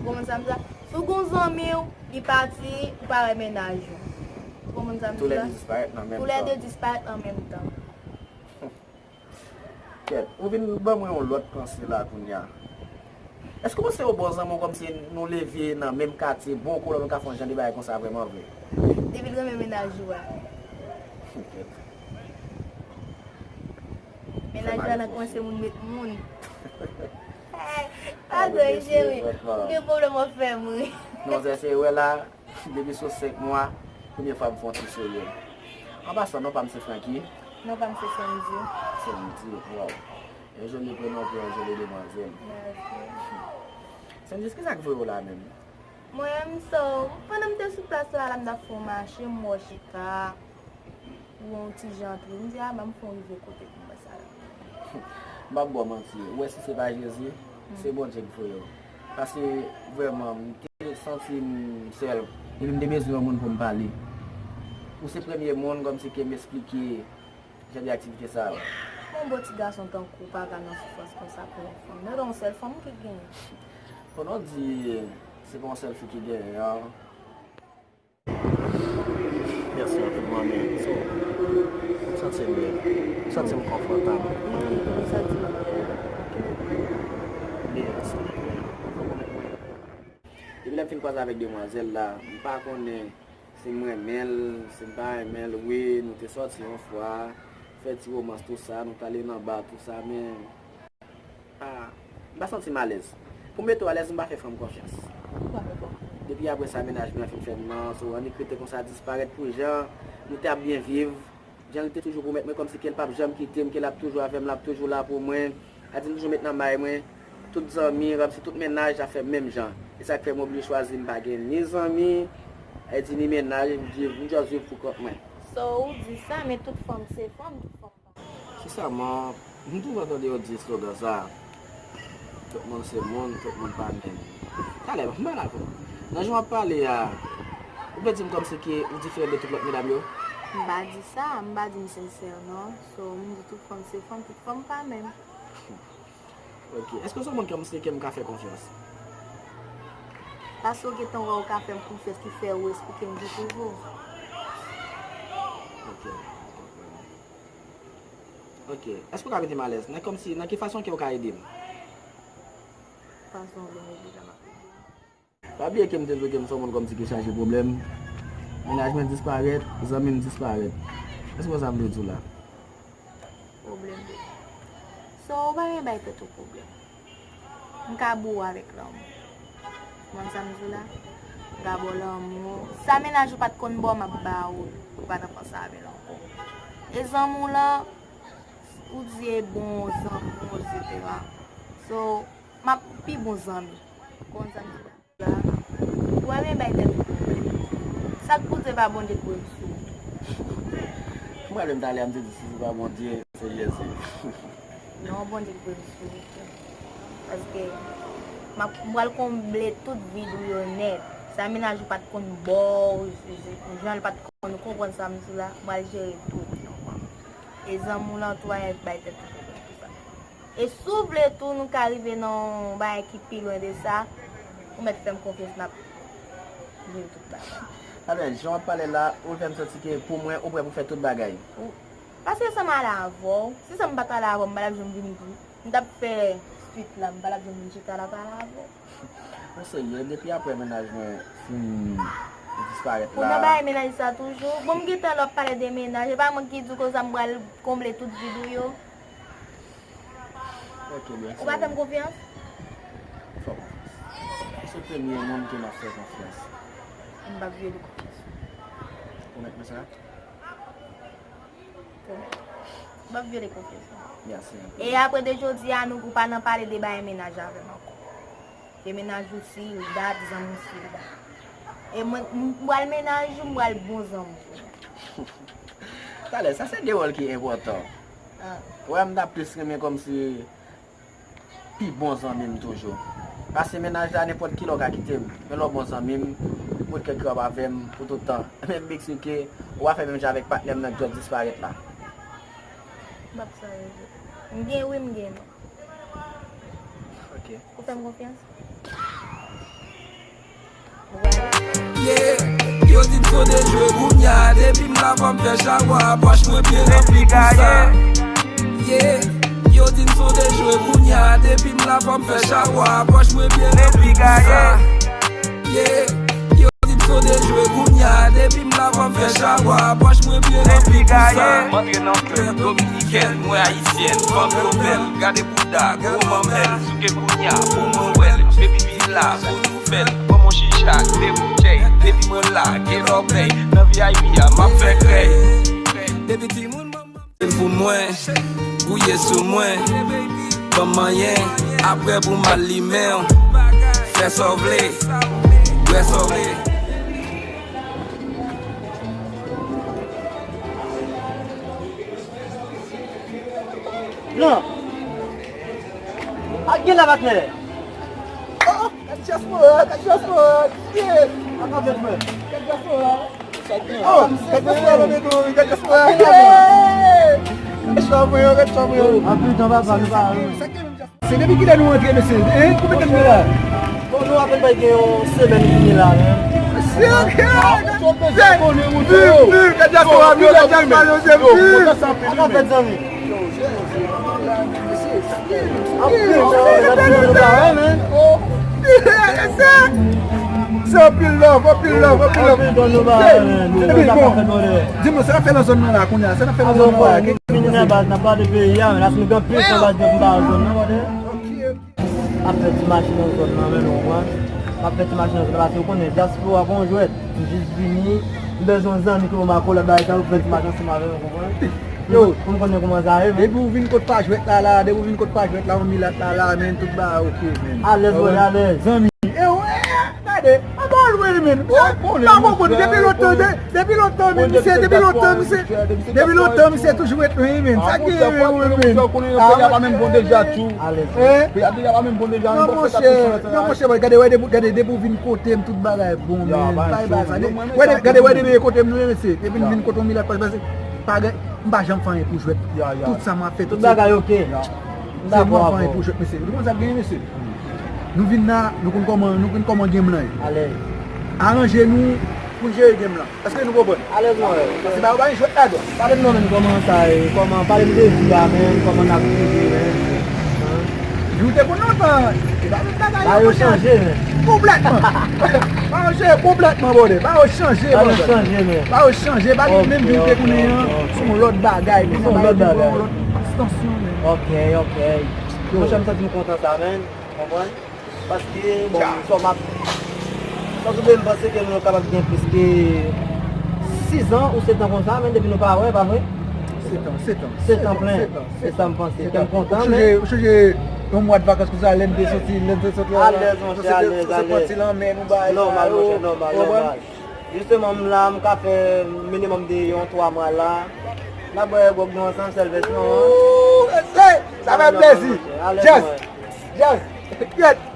Ou konprann sa m di w la? Si w gon zanmi w, li pati, ou pa wè mennaj ou. Ou konprann sa m di w la? Toulède disparèt nan menm tan. Toulède disparèt nan menm tan. Kèt, ou vin ban mwen yon lòt panse la kounye a. Èske w panse yon bon zanmi w kòmsi nou leve nan menm katye, bon kolòn, nou ka fè yon jan de bagay konsa vrèman vre? Depi l renmen mennaj ou a. Kèt. Mennaj ou a nan kòmanse moun met moun. Padon, cheri. M gen pwoblèm w ap fè m ri. Non, se, se, wè la. Depi sou senk mwa, premye fwa m fè yon ti serye. An pasan, non pa m se Francky. Non pa m se Sandy. Sandy, waw. Yon joli prenon pou yon joli demwazèl. Mèsi. Sandy, kisa k voye w la menm? Mwen, m so, pandan m te sou plas la, la m t ap fè yon mache, m wè w chita. Ou wè yon ti jan antre. M di, a, ban m fè yon rive kote pou m wè sa la. M p ap ba w manti. Ou wè si se pa Jezi, se Bondye k voye w. Paske, vrèman, m te santi m sèl. Epi m te bezwen yon moun pou m pale. Ou se premye moun kòmsi ke m esplike jan de aktivite sa yo. Yon bon ti gason tankou w pa ka nan soufrans konsa pou yon fanm. Nou gen yon sèl fanm ki genyen. Pandan w di se pa yon sèl fi ki genyen an, Mèsi anpil, manmi. So, m santi m byen. M santi m konfòtab. Mwen menm tou, m santi m byen. Byen, mèsi. Depi lè m fin kwaze avèk demwazèl la, m pa konnen si m renmen l, si m pa renmen l. Wi, nou te sòti yon fwa, fè ti womans, tou sa, nou t ale nan ba, tou sa, men Ah, m pa santi m alèz. Pou m mete w alèz, m pa fè fanm konfyans. Ou pa fè fanm? Depi apre sa, mennaj mwen an fin fè m nan, so, annik rete konsa disparèt pou jan nou t ap byen viv. Jan li te toujou pwomèt mwen kòmsi ke l p ap janm kite m, ke l ap toujou avè m, l ap toujou la pou mwen. Sa di m toujou met nan may mwen, tout zanmi, kòmsi tout mennaj, afè m menm jan. E sa k fè m oblije chwazi, m pa gen ni zanmi, e di ni mennaj, m viv, m just viv pou kont mwen. So, ou di sa, men tout fanm se fanm, tout fanm pa. Sensèman, m toujou tande yo di slogan sa. Tout moun se moun, tout moun pa menm. Talè, m pa dakò. Nan jan w ap pale a, ou vle di m kòmsi ke ou diferan de tout lòt medam yo? M pa di sa, m pa di m sensè, non. So, m di tout fanm se fanm, tout fanm pa menm. Ok. Èske w se yon moun kòmsi ke m ka fè konfyans? Paske w gentan wè w ka fè m konfyans ki fè w esplike m di toujou. Ok, m konprann. Ok. Èske w ka mete m alèz? Nan kòmsi, nan ki fason ke w ka ede m? Fason w vle m ede w la, m ap ede w. Pa bliye ke m te di w ke m se yon moun kòmsi ki chaje pwoblèm. Mennaj mwen disparèt, zanmi m disparèt. Èske w konn sa m vle di w la? Pwoblèm de. So, ou pa gen bay tèt ou pwoblèm. M ka ba w avèk lanmou. Ou konn sa m di w la? M ka ba w lanmou. Sa mennaj ou pa t konn ba w, m ap ba ou. Ou pa nan panse avè l ankò. E zanmi w lan, ou di e bon zanmi w, etsetera. So, m ap pi bon zanmi. Ou konn sa m di w la? Ou pa menm bay tèt ou pwoblèm. Sa k pou di pa Bondye k voye m sou ou? M pral menm talè a, m te di si se pa Bondye, se Jezi. Non, Bondye k voye m sou ou tou. Paske m ap, m pral konble tout vid ou yo nèt. Sa mennaj ou pa t konn ba w, jan l pa t konn konprann sa m di w la, m pral jere tout. E zanmi w lan tou, pa bay tèt ou pwoblèm pou sa. E si w vle tou, nou ka rive nan yon bagay ki pi lwen de sa. Ou mèt fè m konfyans, n ap jere tout bagay. Talè, jan w ap pale la, ou fè m santi ke pou mwen, ou prè pou fè tout bagay. Ou, paske sa m ale avè w. Si sa m pa t ale avè w, m pa t ap janm vini pou, m t ap fè swit la, m pa t ap janm vin chita la pale avè w. Mwen serye, depi apre mennaj mwen fin disparèt la. Ou nan bagay mennaj sa toujou? Bon, m gentan lè w ap pale de mennaj. E pa mwen ki di w konsa m pral konble tout vid ou yo. Ok, mèsi. Ou pa fè m konfyans? Fè w konfyans. Ou se premye moun ke m ap fè konfyans. M p ap vyole konfyans ou. Pwomèt mwen sa? Pwomèt. M p ap vyole konfyans ou. Mèsi anpil. E apre de jodi a, nou, ou pa nan pale de bagay mennaj avè m ankò. E mennaj ou si l dat, zanmi w si l dat. E mwen, m pral mennaj ou, m pral bon zanmi w. Talè, sa se de wòl ki enpòtan. Ah. Wè, m ta plis renmen kòmsi pi bon zanmi m toujou. Pase mennaj la, nenpòt kilè w ka kite m. Men lè w bon zanmi m, ou pot kèk kè w ap avè m pou tout tan. Men m eksplike, ou pa fè menm jan avèk patnè m nan k just disparèt la. M p ap sa rete. M gen wi, m gen non. Ok. Ou fè m konfyans? Yeah, yo di m son de jwe kounya, depi m la fò m fè chawwa, pòch mwen byen ranpli pou sa. Yeah, yo di m son de jwe kounya, depi m la fò m fè chawwa, pòch mwen byen ranpli pou sa. Yeah, yo di m son de jwe kounya, depi m la fò m fè chawwa, pòch mwen byen ranpli pou sa. M antre nan klèb dominikèn, mwen ayisyèn, fanm yo bèl, gade bouda, gwo manmèl, souke kounya, pou mwen wè l, baby vin la, pou nou fè l, ban m on chicha, de boutèy, depi mwen la, gen lòbèy, nan V I P a, m ap fè krèy. Depi timoun, manman pou mwen, gouye sou mwen, ban m manyen, apre pou m al limen w, fè sa w vle, bwè sa w vle. Non. Ak gen la patnè. Oh, gad dyaspora, gad dyaspora, yeah. Ak anpil frè. Gad dyaspora. Oh, gad dyaspora, gad dyaspora, yeah. Gad dyaspora, gad dyaspora. Anpil tan papa, nou pa. Se depi kilè nou antre, mesye? Hein? Konbyen tan nou la? Bon, nou apèn bay gen yon semèn nou vini la, men. Mesye, ok. Viv, viv, gad dyaspora, viv, gad dyaspora, yo, se viv. Sa ka fèt, zanmi. Se anpil love, anpil love, anpil love. Anpil tan nou pa, men. Di m, sa fè nan zòn nan la, kounye a, sa fè nan zòn nan la. Vini nan baz, n ap gade peyi a, men la, si nou gen anpil tan baz, nou pa nan zòn nan, brother. Ok, ok. M ap fè ti mache nan zòn nan, men, nou konprann. M ap fè ti mache nan zòn nan, paske ou konnen, dyaspora pa yon jwèt. M jis vini, m bezwen yon zanmi ki ban m akolad, bagay sa yo, fè ti mache ansanm avè m, ou konprann. Yo, pou m konnen kòman sa ye, men. Depi w vin kot pa jwèt la, la, depi w vin kot pa jwèt la, yon milat la, la, men, tout bagay oke, men. Alèz, bòy, alèz. Zanmi, e wè, gade, anba w lwen, men. Ou konnen, pa konprann, depi lontan, de- depi lontan, men, misye, depi lontan, misye, depi lontan, misye toujou ret lwen, men. Sa ki gen, men, men. Konnen peyi a pa menm bon deja, tchou. Alèz. Peyi a deja pa menm bon deja, non, monchè, non, monchè, gade, wè, depi, gade, depi w vin kote m, tout bagay bon, men. Bay bagay sa. Wè, gade, wè, depi kote m, nou, mesye, depi m vin kote yon milat pa pase, pa gen, m pa janm fè anyen pou jwèt. Tout sa m ap fè, tout bagay oke. M dakò avè w. Se mwen fè anyen pou jwèt, mesye. Nou konn sa k genyen, mesye. Nou vin la, nou konn kòman, nou konn kòman game lan ye. Alèz. Aranje nou pou n jere game lan. Èske nou konprann? Alèz, mwen. Paske ba yo pa gen jwèt ladan. Pale m non, men, kòman sa ye? Kòman, pale m de vi a, men, kòman n ap viv, men. Vi w te konn lontan, e pa menm bagay la, yo chanje, men. Konplètman. Ba yo chanje konplètman, brother. Ba yo chanje, brother. Ba yo chanje, men. Ba yo chanje, pa gen menm vi w te konnen an, se yon lòt bagay, men. Se yon lòt bagay. Yon lòt stansyon, men. Ok, ok. Monchè, m santi m kontan sa, men. Konprann? Paske, bon, sa m ap, sa m ap panse ke nou kapab gen plis ke sis an ou sèt an konsa, men depi nou pa wè, pa vre? Sèt an, sèt an. Sèt an plen. Se sa m panse. Kè m kontan, men. Ou chonje, ou chonje yon mwa de vakans konsa, lè n te soti, lè n te soti la, alèz, monchè, alèz, alèz. Pati lanmè, nou bay sa yo. Nòmal, monchè, nòmal, nòmal. Jisteman, m la, m ka fè minimòm de yon twa mwa la. N ap bwè gwòg nou ansanm, sèl vès nou an. Ooh, mesye, sa fè plezi. Jazz, jazz, kyèt.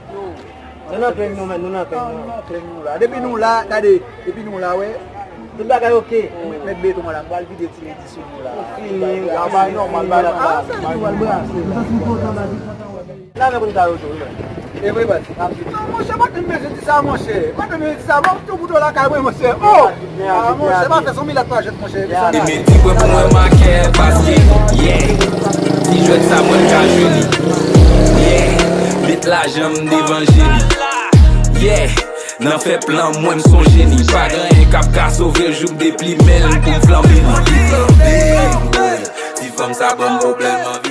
Nou nan klenn nou, men, nou nan klenn nou. Nou nan klenn nou la. Depi nou la, gade, depi nou la, wè. Tout bagay oke. Mèt, mèt beton la, m pral vide ti ledi sou nou la. Fini, bagay nòmal, bagay nòmal. Ah, sa nou pral brase. M santi m kontan, baz, m kontan wè. Lave pou n ka yo tou, wi, men. E vre, baz. Non, monchè, pa t menm bezwen di sa, monchè. Pa t menm bezwen di sa, bon, tou bouton lakay mwen, monchè. Oh! Ah, monchè, pa fè son milat pa jwèt, monchè. Epi sa. Demedi pran pou mwen makè, paske, yeah. Ti jwèt sa, mwen ka jwe li. Yeah. Met lajan m devan je li. Yeah. Nan fè plan, mwen m sonje li. Pa gen anyen k ap ka sove l, jouk deplimen l pou m flanbe li. Ti fanm sa ban m pwoblèm, anvi